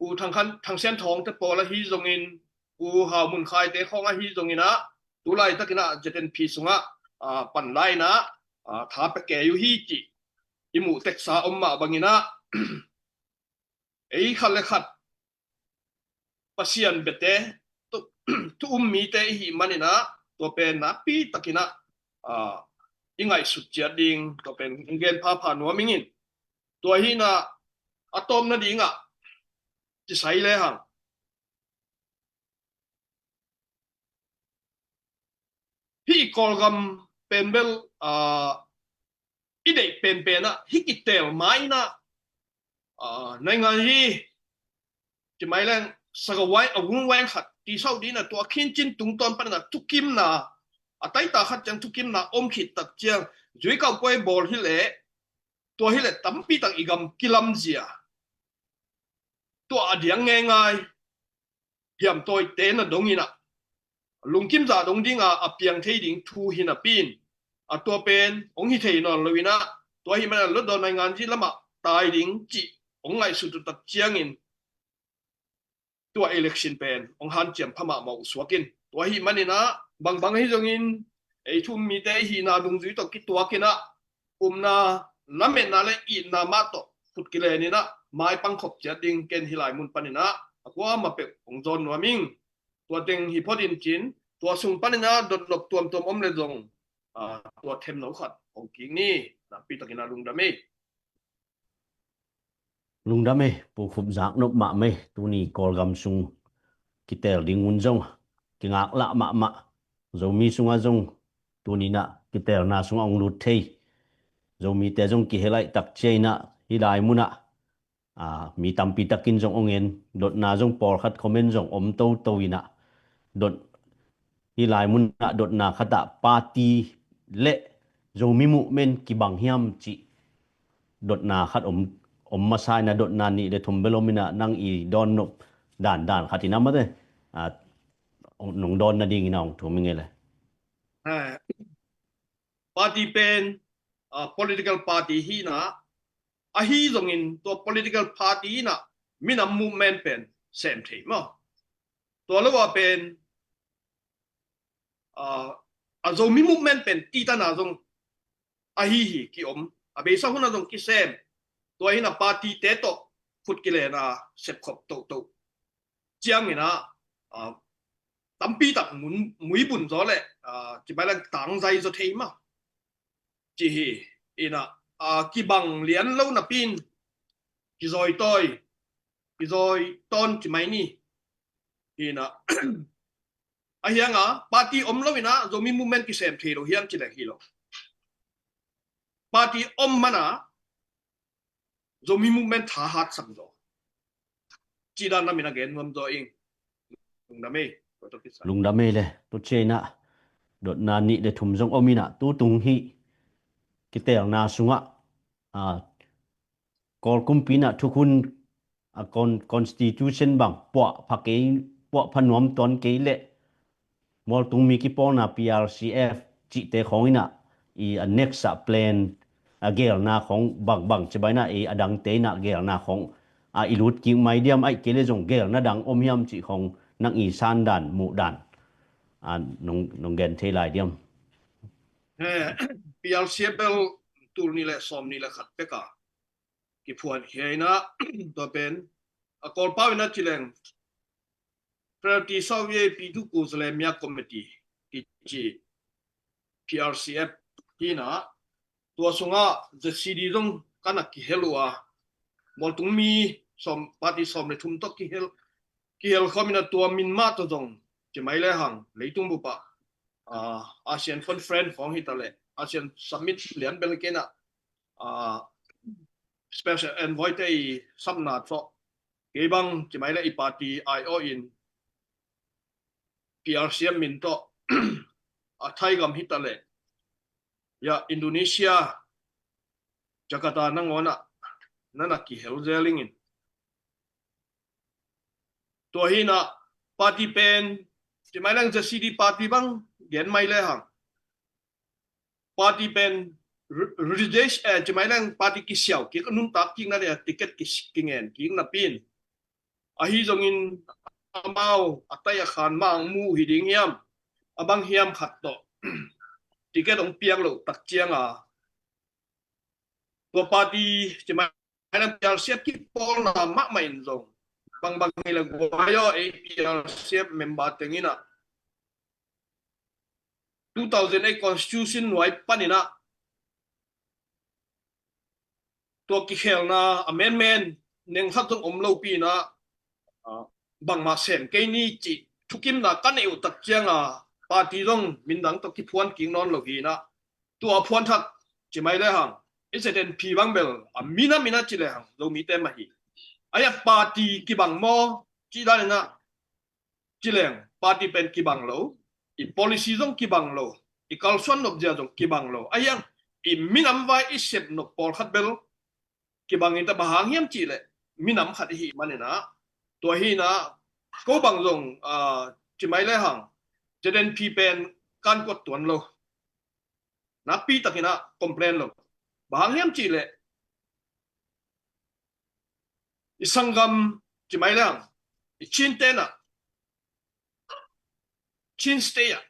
Pu Thang Khan, Thang Sian Thawngte pawl ahi zongin, Pu Hau Mun Khaite khawng ahi zongin ah, tu laitakin ah Z N P sungah, a, pan lai in ah, a, tha pia kei uh hi cih i muh teksa om mah bangin ah, ei khat le khat Pasian biate, thu, thu um mite i hih manin ah, tua pen nakpi takin ah, a, i ngaihsut ciat ding, tua pen hong gen phapha nuam ing in. Tua hi in ah, a tawpna dingah, ci sai le hang. Hih Kawlgam pen bel, aa, i deih penpen ah hih kiteel ma-in ah, aa, naingan hi, ci mai leng, sagawai a vungveng khat ti sau ding ah, tua khincin tungtawn panin ah thukimna, a taita khat ciang thukimna om khit tak ciang, zuikau puai bawl hi leh, tua hi leh tampi tak i gam kilamzia, tua a diang ngeingai hiamtawite na dong in ah, lungkim zah dong ding a, a piang thei ding thu hi napi in, a tua pen hong hi thei nawn lo in ah, tua ahih manin ah Hlutdawn naingan zi lamah tai ding cih hong ngaihsut uh tak ciangin, tua election pen hong hanciam pha mahmah uh suak in. Tua ahih manin ah, bangbang ahi zongin, ei thu-um mite i hihna dungzui tawh kituak in ah, upna, lametna le itna mah tawh khut kilen in ah, maipang khop ciat ding ken hih lai mun panin ah a kuamah peuh hong zawn nuam ing. Tua teng hi phot in cin, tua sung panin ah dotnop tuamtuam om le zong, aa, tua themno khat hong kik ni. Nakpi takin ah lungdam ei. Lungdam ei, Pu Khup, zaknop mahmah ei. Tuni Kawlgam sung kiteel ding hun zong kingaklah mahmah. Zomi sungah zong tuni in ah kiteelna sungah hong lut thei Zomite zong kihel ahih tak ciangin ah, hih lai mun ah, aa, mi tampi takin zong hong en, dotna zong pawlkhat comment zong om toto in ah, dot, hih lai mun ah dotna khat ah party le Zomi movement kibang hiam cih dotna khat om, om masa in ah, dotna nih le thum bel om in ah, nang i dawnnop dandan khat in ah mate, aa, nong dawn nading in ah hong thum ing ei le. Eh, party pen, ah, political party hi in ah, ahi zongin tua political party in ah minam movement pen sem thei maw. Tua lo ah pen, aa, a Zomi movement pen titan a zong ahi hi kiom, a beisa hun ah zong kisem. Tua hi in ah party-te tawh khut kilen a sepkhop toto ciangin ah, aa, tampi tak mun, muibun zaw le, aa, ci mai leng tangzai zaw thei mah ci hi in ah, aa, kibang lian lo napi in kizawitawi, kizawi tawn ci mai ni. Hi in ah, a hiang a, party om lo in ah Zomi movement kisem thei lo hiam ci leng hi lo. Party om man a Zomi movement thahat sam zaw, ci dan lam in ah gen nuam zaw ing. Lungdam ei. Lungdam ei le. Tua ciang in ah dotna nih le thum zong om in ah, tutung hih kiteelna sungah, aa, Kawl kumpi in ah thukhun, a con-, constitution bang puah pha kei, puah pha nuam tuan kei leh mualtung mi kipawlna P R C F cihte khawng in ah, i a next ah plan, a geelna khawng bangbang ci mai in ah, i a dangte in ah geelna khawng, a, i lut kik mai diam, ahih kei leh zong geelna dang om hiam cih khawng nang i sandan muhdan, a, nong, nong gen thei lai diam? Eh, P R C F bel tul nih le sawm nih le khat pek a kiphuan hi a, tua pen a Kawlpau in ah ci leng Fraternity Soviet Pitu Kuzalemia Committee kici P R C F hi in ah, tua sungah Z C D zong ka na kihel uh a, mualtung mi sawm, party sawm le thum tawh kihel, kihel khawm in ah, tua min mah tawh zong ci mai le hang leitung bup ah, aa, ASEAN Conference khawng hi ta leh, ASEAN Summit lian bel hi kei in ah, aa, Special Envoy-te i sapna tawh, kei bang ci mai leh i party ai aw in P R C F min tawh, a, Thai gam hi ta leh, ya, Indonesia, Jakarta nangawn ah na na kihel zel ing in. Tua hi in ah party pen, ci mai leng Z C D party bang gen mai le hang, party pen re-, rejection, eh, ci mai leng party kisiau kik, a nuntak kikna le ticket ki, kingen kik napi in, ahi zongin amau a tai a khan mah hong mu hi ding hiam, a bang hiam khat tawh ticket hong piak loh tak ciang a, tua party ci mai leng P R C F kipawlna mahmah in zong, bangbang hi leh guai aw, ei P R C F member teng in ah two thousand eight constitution nuai panin ah tua kikhelna amendment neng khat zong om lopi in ah, ah, bangmah sem kei ni cih thukimna ka neih uh tak cianga party zong mindang tawh kiphuan kik nawn lo hi inah, tua phuanthak ci mai le hang i Z N P bang bel a minam inah ci le hang Zomite mah hi. Ahi a party kibang maw cih dan inah ci leng party pen kibang lo, i policy zong kibang lo, i kalsuan nopzia zong kibang lo. Ahi hang i minam vai i sep nop pawlkhat bel kibang in ta, bang hang hiam cih leh minam khat i hih man inah, tua hi inah ko bang zong, ah, ci mai le hang Z N P pen kan kuat tuan lo, nakpi tak inah complain lo. Bang hang hiam cih leh i sanggam ci mai le hang i Chin te inah, Chin State ah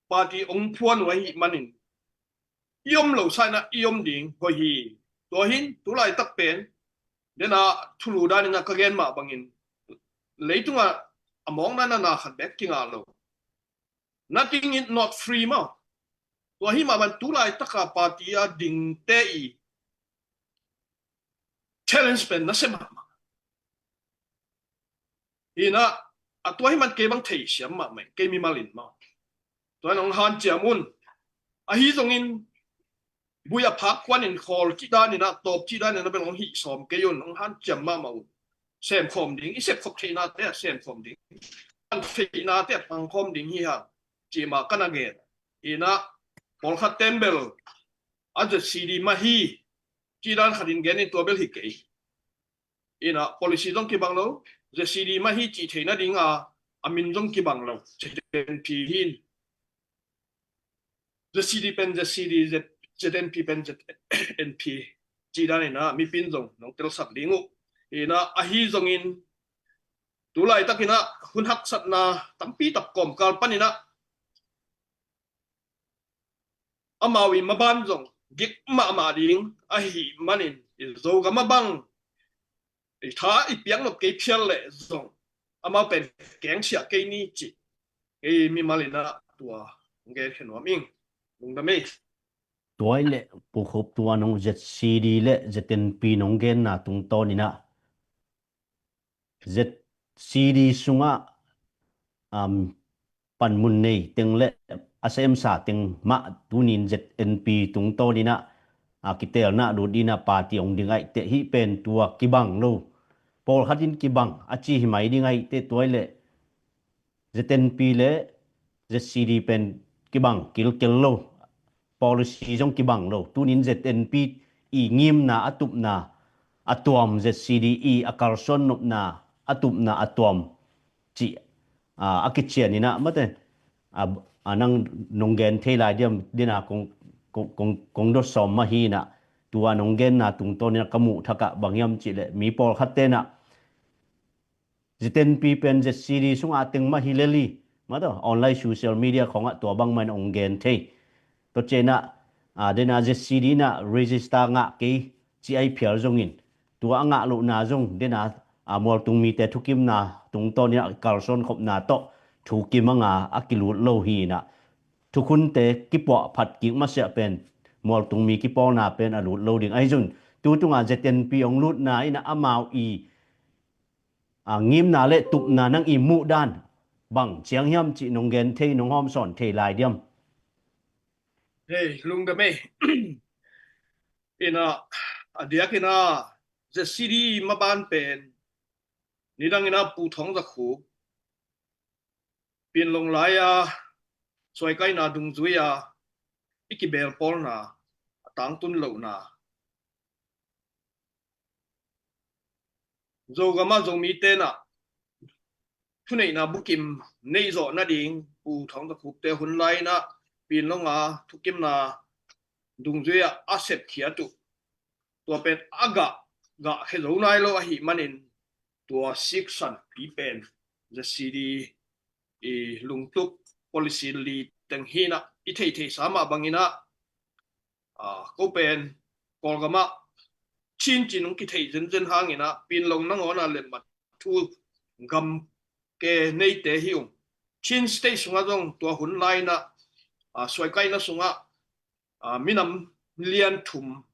party ong phuan uh ahih manin i om lo sa inah i om ding hoih hi. Tua hi in tulaitak pen dena thulu dan inah ka gen mah bangin leitungah a mawkna na na khat bek kingah lo. Nothing is not free maw. Tua hi mah ban tulaitaka party a dingte i challenge pen nasia mahmah. Inah a tua hi man kei bang theisiam mahmah, kei mimal in maw. Tua in hong hanciam un. Ahi zongin bui a phak kuan in khawl cih dan inah, tawp cih dan inah bel hong hih sawm kei un, hong hanciam mahmah un. Semkhawm ding, i sepkhop theihnate a semkhawm ding, pan theihnate a pangkhawm ding hi hang cih mah ka na gen. Inah pawlkhat ten bel a Z C D mah hi cih dan khat in gen in tua bel hi kei. Inah policy zong kibang lo, Z C D mah hi cih theih nadinga a min zong kibang lo, Z N P hi in. Z C D pen Z C D, Z-, Z N P pen Z N P cih dan inah mipi in zong nong telsak ding uh. Inah ahi zongin tulaitak inah hun haksatna tampi tak kawmkal pan inah amau i maban zong gik mahmah ding ahih manin i Zogam a bang i tha i piak nop kei phial leh zong amau pen kengsiah kei ni cih kei mimal inah tua hong gen khia nuam ing. Lungdam ei. Tua i leh Pu Khup, tua nong Z C D le Z N P nong genna tungtawn inah Z C D sungah, um, panmun nei teng le a semsa teng mah tunin Z N P tungtawn inah a kitelna lut inah party ong ding ahih teh hih pen tua kibang lo. Pawlkhat in kibang a ci hi mai ding ahih teh tua i leh Z N P le Z C D pen kibang kilkel lo, policy zong kibang lo. Tunin Z N P i ngimna a tupna a tuam, Z C D i a kalsuan nopna a tupna a tuam cih, a, a kician inah mate, a, a nang nong gen thei lai diam dena kong, kong, kong, kong dot sawm mah hi inah, tua nong genna tungtawn inah ka muh thakah bang hiam cih leh mi pawlkhat tenah Z N P pen Z C D sungah teng mah hi lel hi. Mate, online social media khawngah tua bangmah in ong gen thei. Tua cianah, a, dena Z C D inah register ngah kei ci ahi phial zongin tua a ngah lohna zong dena, a, mualtung mite thukimna tungtawn inah kalsuan khopna tawh thukim a nga a kilut lo hi inah, thukhunte kipuah phat kik masiah pen mualtung mi kipawlna pen a lut lo ding ahi zongin tu tungah Z N P ong lutna inah amau i a, ngimna le tupna nang i muh dan bang ciang hiam cih nong gen thei, nong hawmsawn thei lai diam? Hei, lungdam ei. Inah, a diak inah Z C D maban pen nidang inah Pu Thawng Za Khup Pinlong lai-a suaikaina dungzui-a i kibelpawlna a tangtun lohna, Zogam a Zomi tenah thuneihna bukim neih zawh nading Pu Thawng Za Khupte hun lai inah Pinlong a thukimna dungzui-ah a sepkhiat uh, tua pen a gah, gah khia zo nai lo ahih manin tua siksan pi pen Z C D i lungtup policy li teng hi inah i theihtheihsa mah bang inah, a, ko pen Kawlgamah Chin ci-in hong kitheih zenzen hang inah Pinlong nangawn a lemmat thu gam ke neite hi ung. Chin State sungah zong tua hun lai inah, a, suaikaina sungah, a, minam lian thum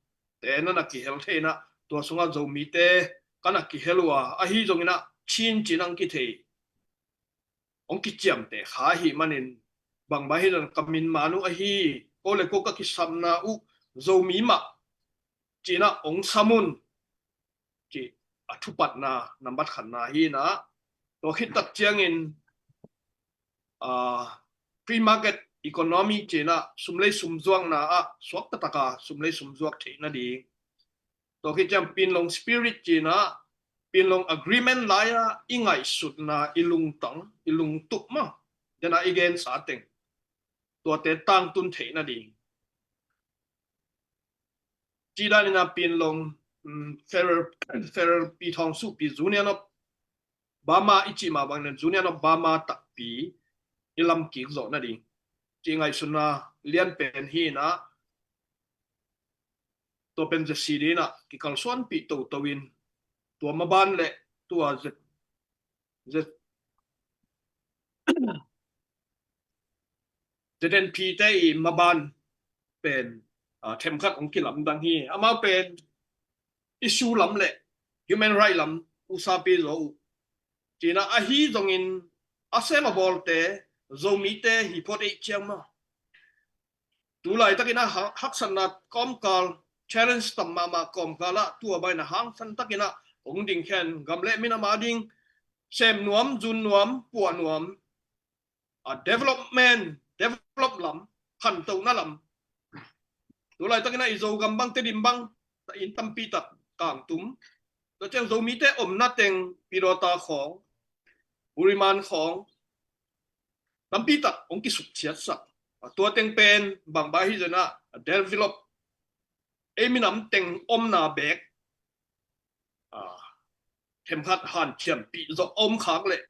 te na na kihel thei inah, tua sungah Zomite ka na kihel uh a, ahi zong inah Chin ci-in hong kithei, hong kiciamteh kha ahih manin, bangbang hi zong ka min man uh ahi, ko le ko ka kisapna uh Zomi mah ci-in ah hong sam un, ci a thupatna nambat khatna hi-in ah, tua khit tak ciangin, ah, free market economy ci-in ah sum lei sum zuakna ah suak taktak a sum lei sum zuak theih nading. Tua khit ciang Pinlong spirit ci-in ah Pinlong agreement lai-a i ngaihsutna, i lungtang, i lungtup mah, den a i gensa teng, tuate tangtun theih nading. Ci dan in ah Pinlong, um, Federal, Federal Pi Thawng Suh Pi Union of Burma i cih mah bangin Union of Burma takpi i lam kik zawh nading, ci ngaihsutna lian pen hi-in ah, tua pen Z C D in ah kikalsuanpih toto in, tua maban le tua Z, Z, Z N P te i maban pen, ah, themkhat hong kilamdang hi. Amau pen issue lam le human right lam usapi zo uh. Ci-in ah ahi zongin a sem a bawlte Zomite hi phot ei ciang mah. Tu laitakin ah ha-, haksatna kawmkal, challenge tam mahmah kawmkal ah tua bangin ah hangsan takin ah hong ding khen, gam le minam a ding sem nuam, zun nuam, puah nuam, a development, develop lam, khantohna lam. Tu laitakin ah i Zogam bang, Tedim bang, inn tampi tak kangtum. Tua ciang Zomite omna teng Pidawta khawng, Buriman khawng, tampi tak hong kisukciatsak. Tua teng pen bangbang hi zong in ah develop, ei minam teng omna beek, ah, themkhat hanciampih zawh a om khak leh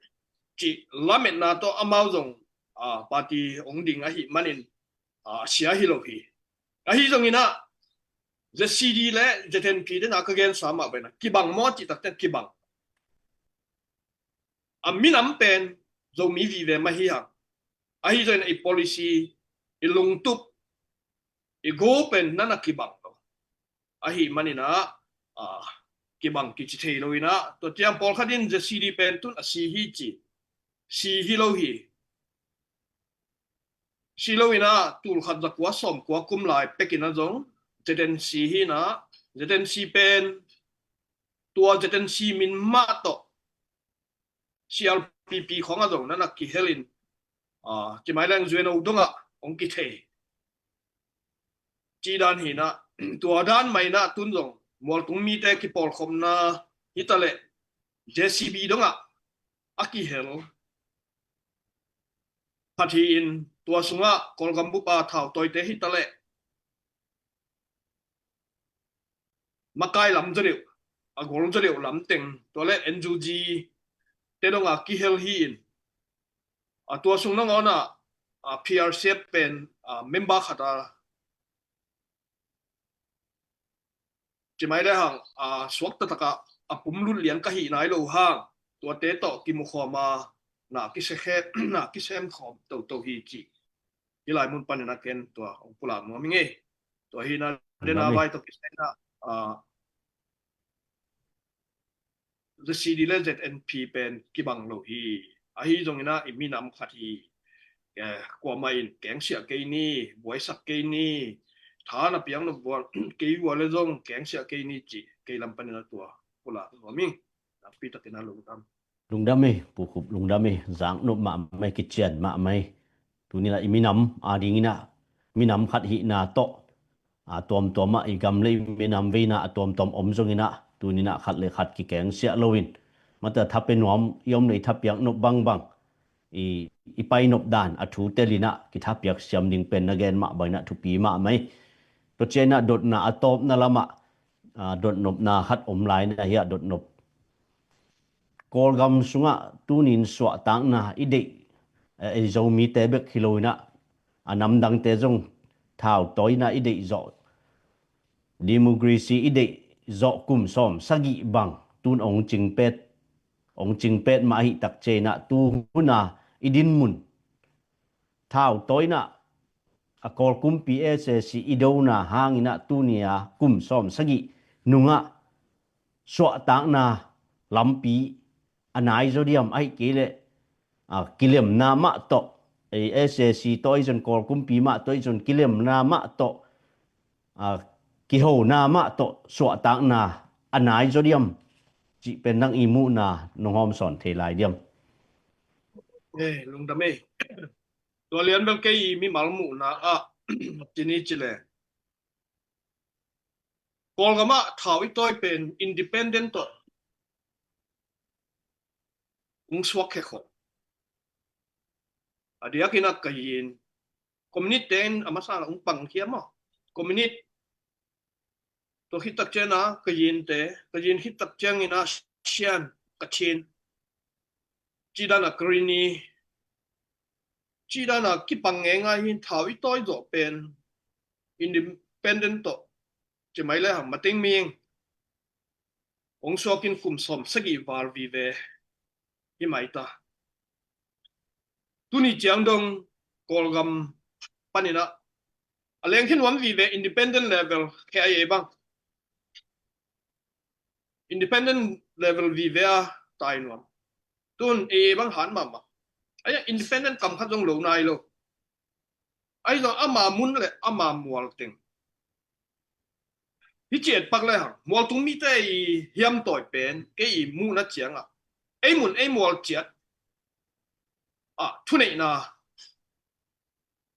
cih lametna tawh amau zong, ah, party hong ding ahih manin, ah, sia hi lo hi. Ahi zongin ah Z C D le Z N P den a ka gensa mah bangin ah kibang maw cih tak ciang kibang. A minam pen Zomi vive mah hi hang. Ahi zongin i policy, i lungtup, i goal pen na na kibang lo. Ahih manin ah, ah, kibang kici thei lo in ah, tua ciang pawlkhat in Z C D pen tun a si hi ci. Si hi lo hi. Si lo in ah, tul khat za kua sawm kua kum lai pek in ah zong Z N C hi in ah, Z N C pen tua Z N C min mah tawh C R P P khawng ah zong na na kihel in, ah, ci mai leng U N O dong ah hong kithei. Ci dan hi in ah, tua dan mah in ah tun zong mualtung mite kipawlkhopna hi ta leh J C B dong ah a kihel. Phat hi in tua sungah Kawlgam bup a thautawite hi ta leh makai lam zaw deuh, a gol zaw deuh lam teng, tua le N U G te dong a kihel hi in, a tua sung nangawn ah, a P R C F pen, a member khat a ci mai le hang, a suak taktak ah a pumlut lian ka hih nai lo hang, tuate tawh kimukhawm a na kise khe, na kisem khawm toto hi ci. Hih lai mun panin a ken tua hong pulak nuam hi ngei. Tua hi in ah, den a vai tawh kisai in ah, ah, Z C D le Z N P pen kibang lo hi. Ahi zongin ah i minam khat hi. Eh, kuamah in kengsiah kei ni, buaisak kei ni, tha na piak nop kei uh a le zong kengsiah kei ni ci, kei lam panin ah tua pulak nuam ing. Nakpi takin ah lungdam. Lungdam ei, Pu Khup, lungdam ei, zak nop mahmah ei, kician mahmah ei. Tuni in ah i minam a dingin ah, minam khat hihna tawh, a tuamtuam ah i gam le i minam veina a tuamtuam om zongin ah, tuni in ah khat le khat kikengsiah loin, mata tha pe nuam i om le i thapiak nop bangbang, i, i pai nop dan a thu tel in ah kithapiak siam ding pen na gen mah bangin ah thupi mahmah ei. Tua ciang in ah dotna a tawpna lamah, a, dotnopna khat om lai in ah, hiah dotnop. Kawlgam sungah tunin suahtakna i deih, eh, ei Zomite bek hi lo in ah, a namdangte zong thautawina i deih zawh, democracy i deih zawh kum sawm sagih bang tun ong cingpet, ong cingpet mah ahih tak ciang in ah tu hun a i dinmun thautawina a Kawl kumpi S A C i dona hangin ah tuni a kum sawm sagih nungah suahtakna lampi a nai zaw diam, ahih kei leh a kilemna mah tawh, ei S A C tawh, ei zong Kawl kumpi mah tawh, ei zong kilemna mah tawh, a kihona mah tawh suahtakna a nai zaw diam cih pen nang i muhna nong hawm sawn thei lai diam? Eh, lungdam ei. Tua lian bel kei i mimal muhna ah cini ci le, Kawlgam ah thau i tawi pen independent tawh ung suak khekho. A diakin a Kayin communist te in a masa la ung pang khia maw? Communist tua khit tak ciang a Kayin te, Kayin khit tak ciangin a Shan, Kachin, ci dan a Karenni, ci dan a kipang ngeingai hi. Thau i tawi zawh pen independent tawh ci mai le hang, Matingming ong suakin kum sawm sagih val vive hi mai ta. Tuni ciang dong Kawlgam panin a, a leng khin nuam vive independent level khe a ei bang. Independent level vive a tai nuam. Tun ei ei bang han mahmah. Aia independent kam khat zong lo nai lo. Ahi zong ama mun le ama mual teng. Hi ciat pak le hang, mualtung mite i hiam tawi pen, kei i muhna ciang a, ei mun ei mual ciat a thuneihna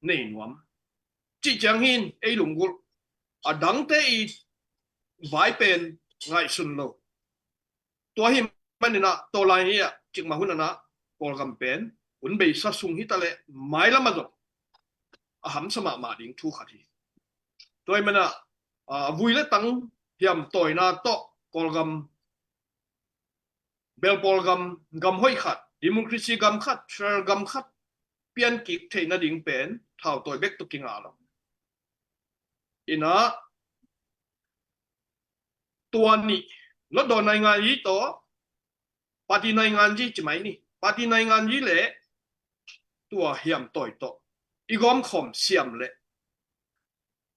nei nuam. Cih ciang hin ei lunggulh, a dangte i vai pen ngaihsun lo. Tua hi manin a, tua lai hi a, cikmah hun a na, Kawlgam pen hun beisa sung hi ta le, mailam a zong a hamsa mahmah ding thu khat hi. Tua hi man a, a, vui le tang hiam tawina tawh Kawlgam, belpawl gam, gam hoih khat, democracy gam khat, federal gam khat pian kik theih nading pen thau tawi bek tawh kingah lo. Ina tua nih, lotdaw nainganzi tawh party nainganzi ci mai ni. Party nainganzi le tua hiam tawi tawh i gawm khawm siam le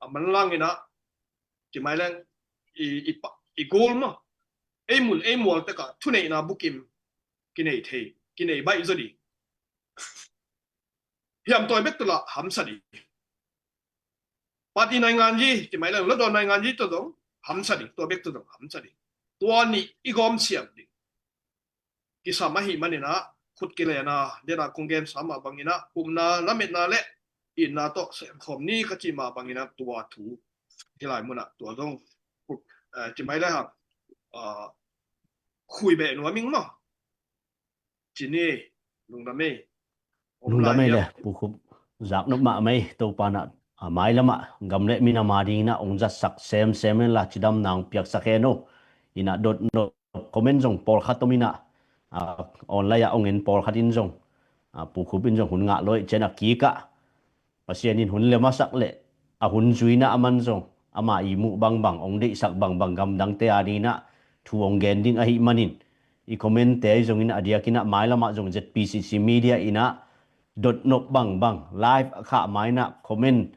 a manlang ina ci mai leng i, i, pa, i goal maw, ei mun ei mual tek a thuneihna bukim kinei thei, kinei baih zaw ding. Hiam tawi bek tawh lah hamsa ding. Party nainganzi ci mai leng, lotdaw nainganzi tawh zong hamsa ding, tua bek tawh zong hamsa ding. Tua nih i gawm siam ding. Kisam ahi manin a, khut kilen a, den a kong gensa mah bangin a, upna lametna le itna tawh semkhawm ni ka cih mah bangin a, tua thu hi lai mun a, tua zong, eh, ci mai le hang, ah, khui beh nuam ing maw? Cini, lungdam ei. Lungdam ei le, Pu Khup, zaknop mahmah ei. Topa in a, a mailam ah gam le minam a dingin a ong zatsak semsem hen la, cidamna ong piaksak hen o. Ina dotnop comment zong pawlkhat om ina, a, online ah ong en pawlkhat in zong, a, Pu Khup in zong hun ngah lo ei, cian a kik ah Pasian in hun lem a sak le, a hun zuina a man zong, ama i muh bangbang, ong deihsak bangbang, gamdangte a dingin a thu ong gen ding ahi manin, i comment te ahi zongin a diakin a mailam ah zong Z P C C media in a dotnop bangbang, live a khah ma in a comment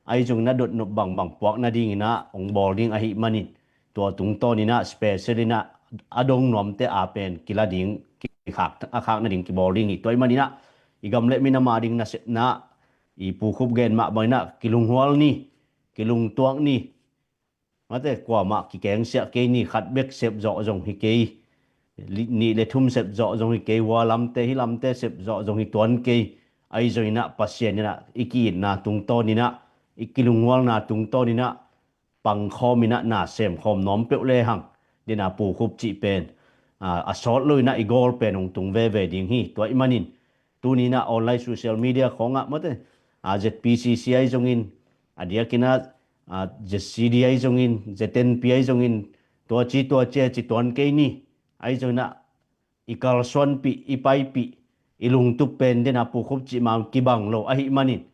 ahi zongin a dotnop bangbang puak nadingin a ong bawl ding ahi manin, tua tungtawn in a special in a a dong nuamte a pen kila ding, kikhak, a khak nading kibawl ding hi. Tua ahi manin a i gam le minam a ding nasepna, i Pu Khup gen mah bangin a kilunghual ni, kilungtuak ni. Mate, kuamah kikengsiah kei ni, khat bek sep zawh zong hi kei, li-, nih le thum sep zawh zong hi kei, hua lamte, hih lamte sep zawh zong hi tuan kei. Ahi zongin a Pasian in a i ki-itna tungtawn in a, i kilunghualna tungtawn in a pangkhawm in a na semkhawm nuam peuh le hang. Den a Pu Khup cih pen, a, a sawt lo in a i goal pen ong tung veve ding hi. Tua ahi manin, tuni in a online social media khawng ah mate, a, Z P C C ahi zongin, a diakin a, a, Z C D ahi zongin, Z N P ahi zongin, tua ci, tua ci, ci tuan kei ni. Ahi zongin a i kalsuanpih, i paipih, i lungtup pen den a Pu Khup cih mah kibang lo ahi manin,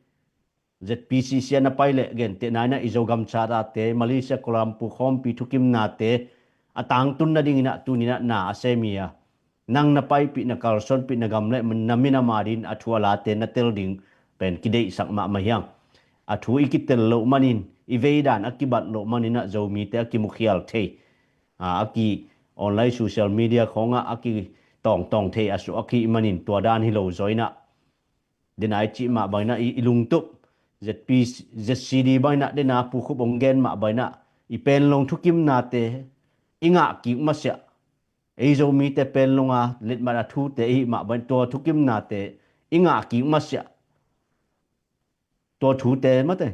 Z P C C a na pai le gentehna in a i Zogam charter te, Malaysia Kuala Lumpur khawmpi thukimnate a tangtun nadingin a tuni in a na a sem hi a, nang na paipih, na kalsuanpih, na gam le na minam a dingin a thu a late na tel ding pen kideihsak mahmah hi hang. A thu i kitel loh manin, i veidan a kibat loh manin a Zomite a kimukhial thei, a, a ki online social media khawng ah a ki tawngtawng thei a suak ahih manin tua dan hi lo zaw inah, dena i cih mah bang inah i, i lungtup, Z P, Z C D bang inah dena Pu Khup hong gen mah bang inah i Panglong thukimnate i ngah kik masiah, ei Zomite Panglong a letmat a thute i hih mah bang inah tua thukimnate i ngah kik masiah, tua thute mate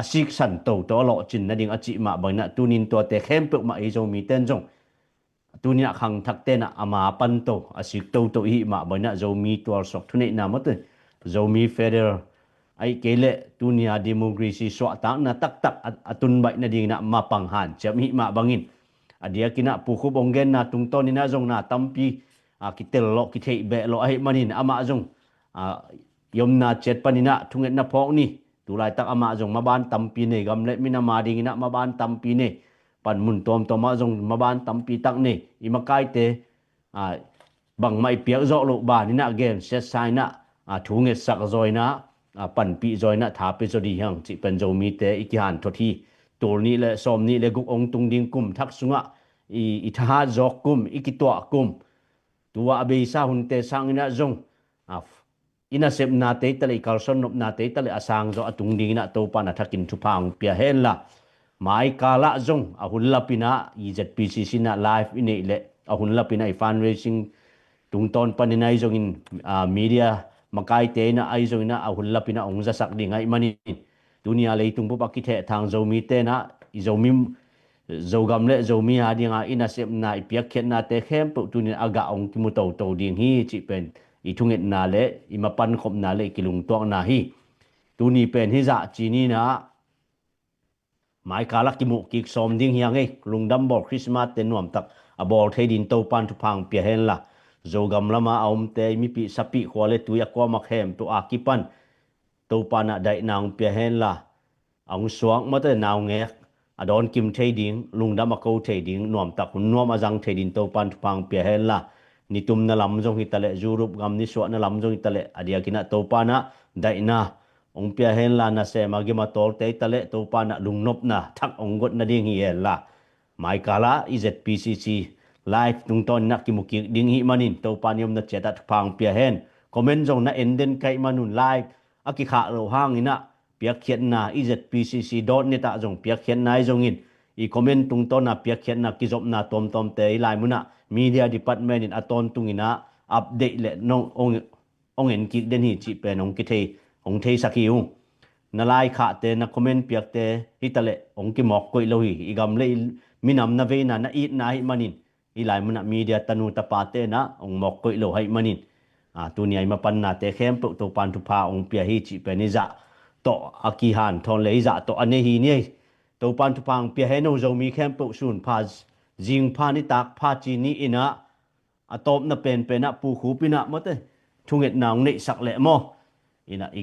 a siksan toto a lawhcin nading a cih mah bang inah tunin tuate khempeuh mah ei Zomite in zong tuninah khangthakte inah ama pan to a sik toto i hih mah bang inah Zomi tualsuak thuneihna mate, Zomi Federal, ahih kei leh tunia democracy suahtakna taktak a, a tunbaih nading inah mapang hanciam i hih mah bangin a diakin ah Pu Khup hong genna tungtawn inah zong na tampi a kitel lawh, kitheih beh lawh ahih manin amah zong a i omna ciat panin ah thungetna phawk ni. Tulaitak amah zong maban tampi nei, gam le minam a ding inah maban tampi nei, panmun tuamtuam ah zong maban tampi tak nei. I makaite a bangmah i piak zawh loh ban inah gensiatsa inah a thu ngetsak zaw inah a panpih zaw inah tha pia zaw dih hiang cih pen Zomite i kihanthot hi. Tul nih le sawm nih le guk hong tung ding kum thak sungah i, i thahat zawk kum, i kituah kum, tua a beisa hunte sang inah zong a i nasepnate i taleh, i kalsuan nopnate i taleh a sang zawh a tung ding inah Topa in a thakin thupha hong pia henla, mai kalah zong a hun lapin ah i Z P C C inah live i neih leh a hun lapin ah i fundraising tungtawn panin ahi zongin a media makaite inah ahi zongin ah a hun lapin ah hong zasak ding ahih manin tunia leitung bup a kithehthang Zomite inah i Zomi, Zogam le Zomi a dinga i nasepna, i piakkhiatnate khempeuh tunin a gah hong kimu toto ding hi cih pen i thungetna le i mapankhopna le i kilungtuakna hi. Tuni pen hizah ci ni inah mai kalah kimuh kik sawm ding hiang ei. Lungdam bawl Christmas te nuamtak a bawl thei ding Topa in thupha hong pia henla, Zogam lama a omte i mipih sapih khua le tui a kuama khempeuh a kipan Topa in ah daihna hong pia henla, a hong suak mate naungek a dawnkim thei ding, lungdam a ko thei ding, nuamtak hun nuam a zang thei ding Topa in thupha hong pia henla, nitumna lam zong hi taleh, Europe gam nisuahna lam zong hi taleh a diakin ah Topa in ah daihna hong pia henla, nasem a gim a tawlte hi taleh Topa in ah lungnopna thak hong got nading hi henla, mai kalah i Z P C C live tungtawn inah kimu kik ding i hih manin Topa in i omna ciat ah thupha hong pia hen. Comment zong na en den ka hih manun live a kikhah loh hang inah piakkhiatna i Z P C C dot net ah zong piakkhiatna ahi zongin i comment tungtawn a piakkhiatna kizopna tuamtuamte i lai mun ah media department in a tawntung inah update le nong hong, hong en kik den hi cih pen hong kithei, hong theisak hi ung. Na laikhahte, na comment piakte hi taleh hong kimawk koih lo hi. I gam le i minam na veina, na itna ahih manin i lai mun ah media tanu tapate in ah hong mawk koih lo ahih manin a tunia i mapannate khempeuh Topa in thupha hong pia hi cih pen i zah tawh a kihanthawn le i zah tawh a nei hi ni ei. Topa in thupha hong pia hen o Zomi khempeuh. Sun pha, zing pha, nitak pha ci ni inah a tawpna penpen ah Pu Khup in ah mate thungetna hong neihsak leh maw, inah i,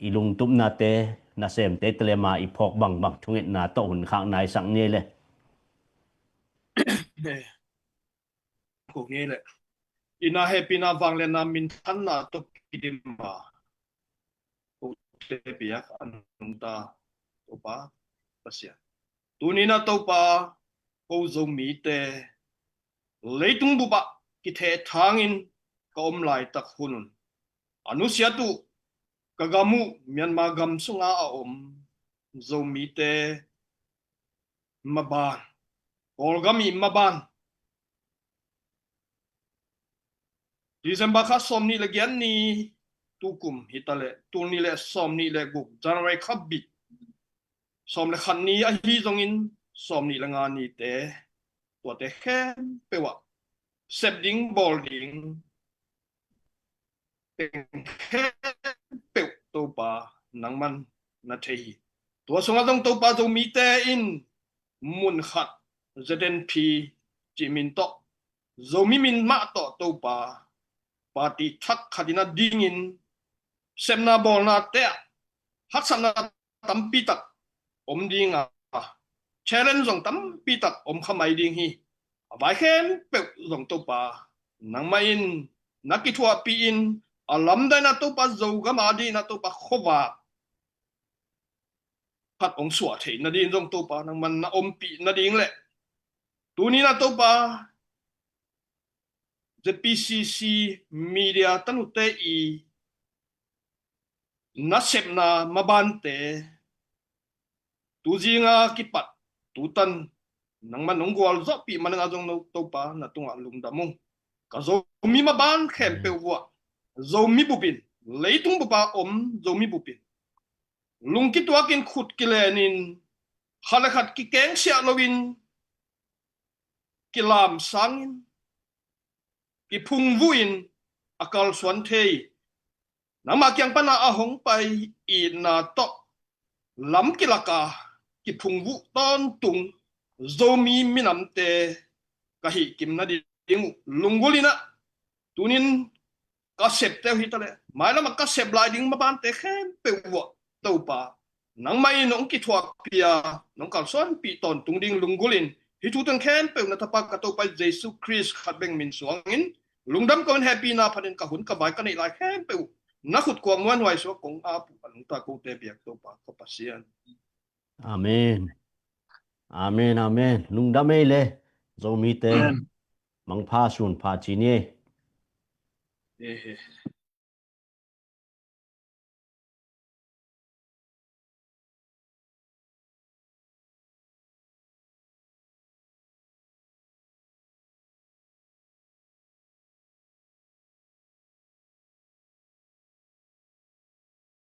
i lungtupnate, nasemte te le ma i phawk bangbang thungetna tawh hun khak naisak ni ei le. Ko ngei le. Ina hehpihna, vangliatna, minthanna tawh kidim a kote piak a nungta Topa Pasian, tuni-in ah Topa, ko Zomite leitung bup ah kithehthangin ka om laitak hun un a nusiat uh ka gam uh Myanmar gam sunga a om Zomite maban, Kawlgam i maban, December kha sawmnih le giat ni, tukum hi taleh tul nih le sawmnih le guk January kha bit sawm le khat ni ahi zongin sawmnih le nga nite, tuate khempeuh ah sep ding bawl ding teng khempeuh Topa nangman na thei hi. Tua sungah zong Topa Zomite in mun khat Z N P cih min tawh, Zomi min mah tawh Topa party thak khat in a dingin sepna bawlnate ah haksatna tampi tak om ding a, challenge zong tampi tak om kha mai ding hi. A vai khempeuh zong Topa nangmah in na kithuahpih in a lamdang in ah Topa Zogam a ding in ah Topa khuavak khat hong suah theih nading zong Topa nangman na ompih nading le tuni-in ah Topa ZPCC media tanute i nasepna mabante, tuzinga kipat tutan nangman nong gualzawhpih maninga zong no Topa na tungah lungdam ung. Ka Zomi maban khempeuh vuah Zomi bupin, leitung bupa om Zomi bupin, lungkituakin khut kilenin khat le khat kikengsiah loin kilamsangin kiphungvuhin a kalsuan thei nangmah kiang pana a hong pai itna tawh lam kilaka kiphungvuh tawntung Zomi minamte ka hihkim nading uh lunggulhin ah tunin ka septe uh hitaleh mailama ka sep lai ding mabante khempeuh vuah Topa nangmah in nong kithuahpih a nong kalsuanpih tawntung ding lunggulhin hih thuteng khempeuh na tapa ka Topa Jesu Khrist khat bek min suangin lungdam ko in hehpihna phatin ka hun ka vai ka neih lai khempeuh na khut kuang muanhuai suak kong ap uh a lungta kote biak Topa ka Pasian. Amen. Amen, amen. Lungdam ei le Zomite. Amen. Mangpha sunpha ci ni ei. Eh, eh.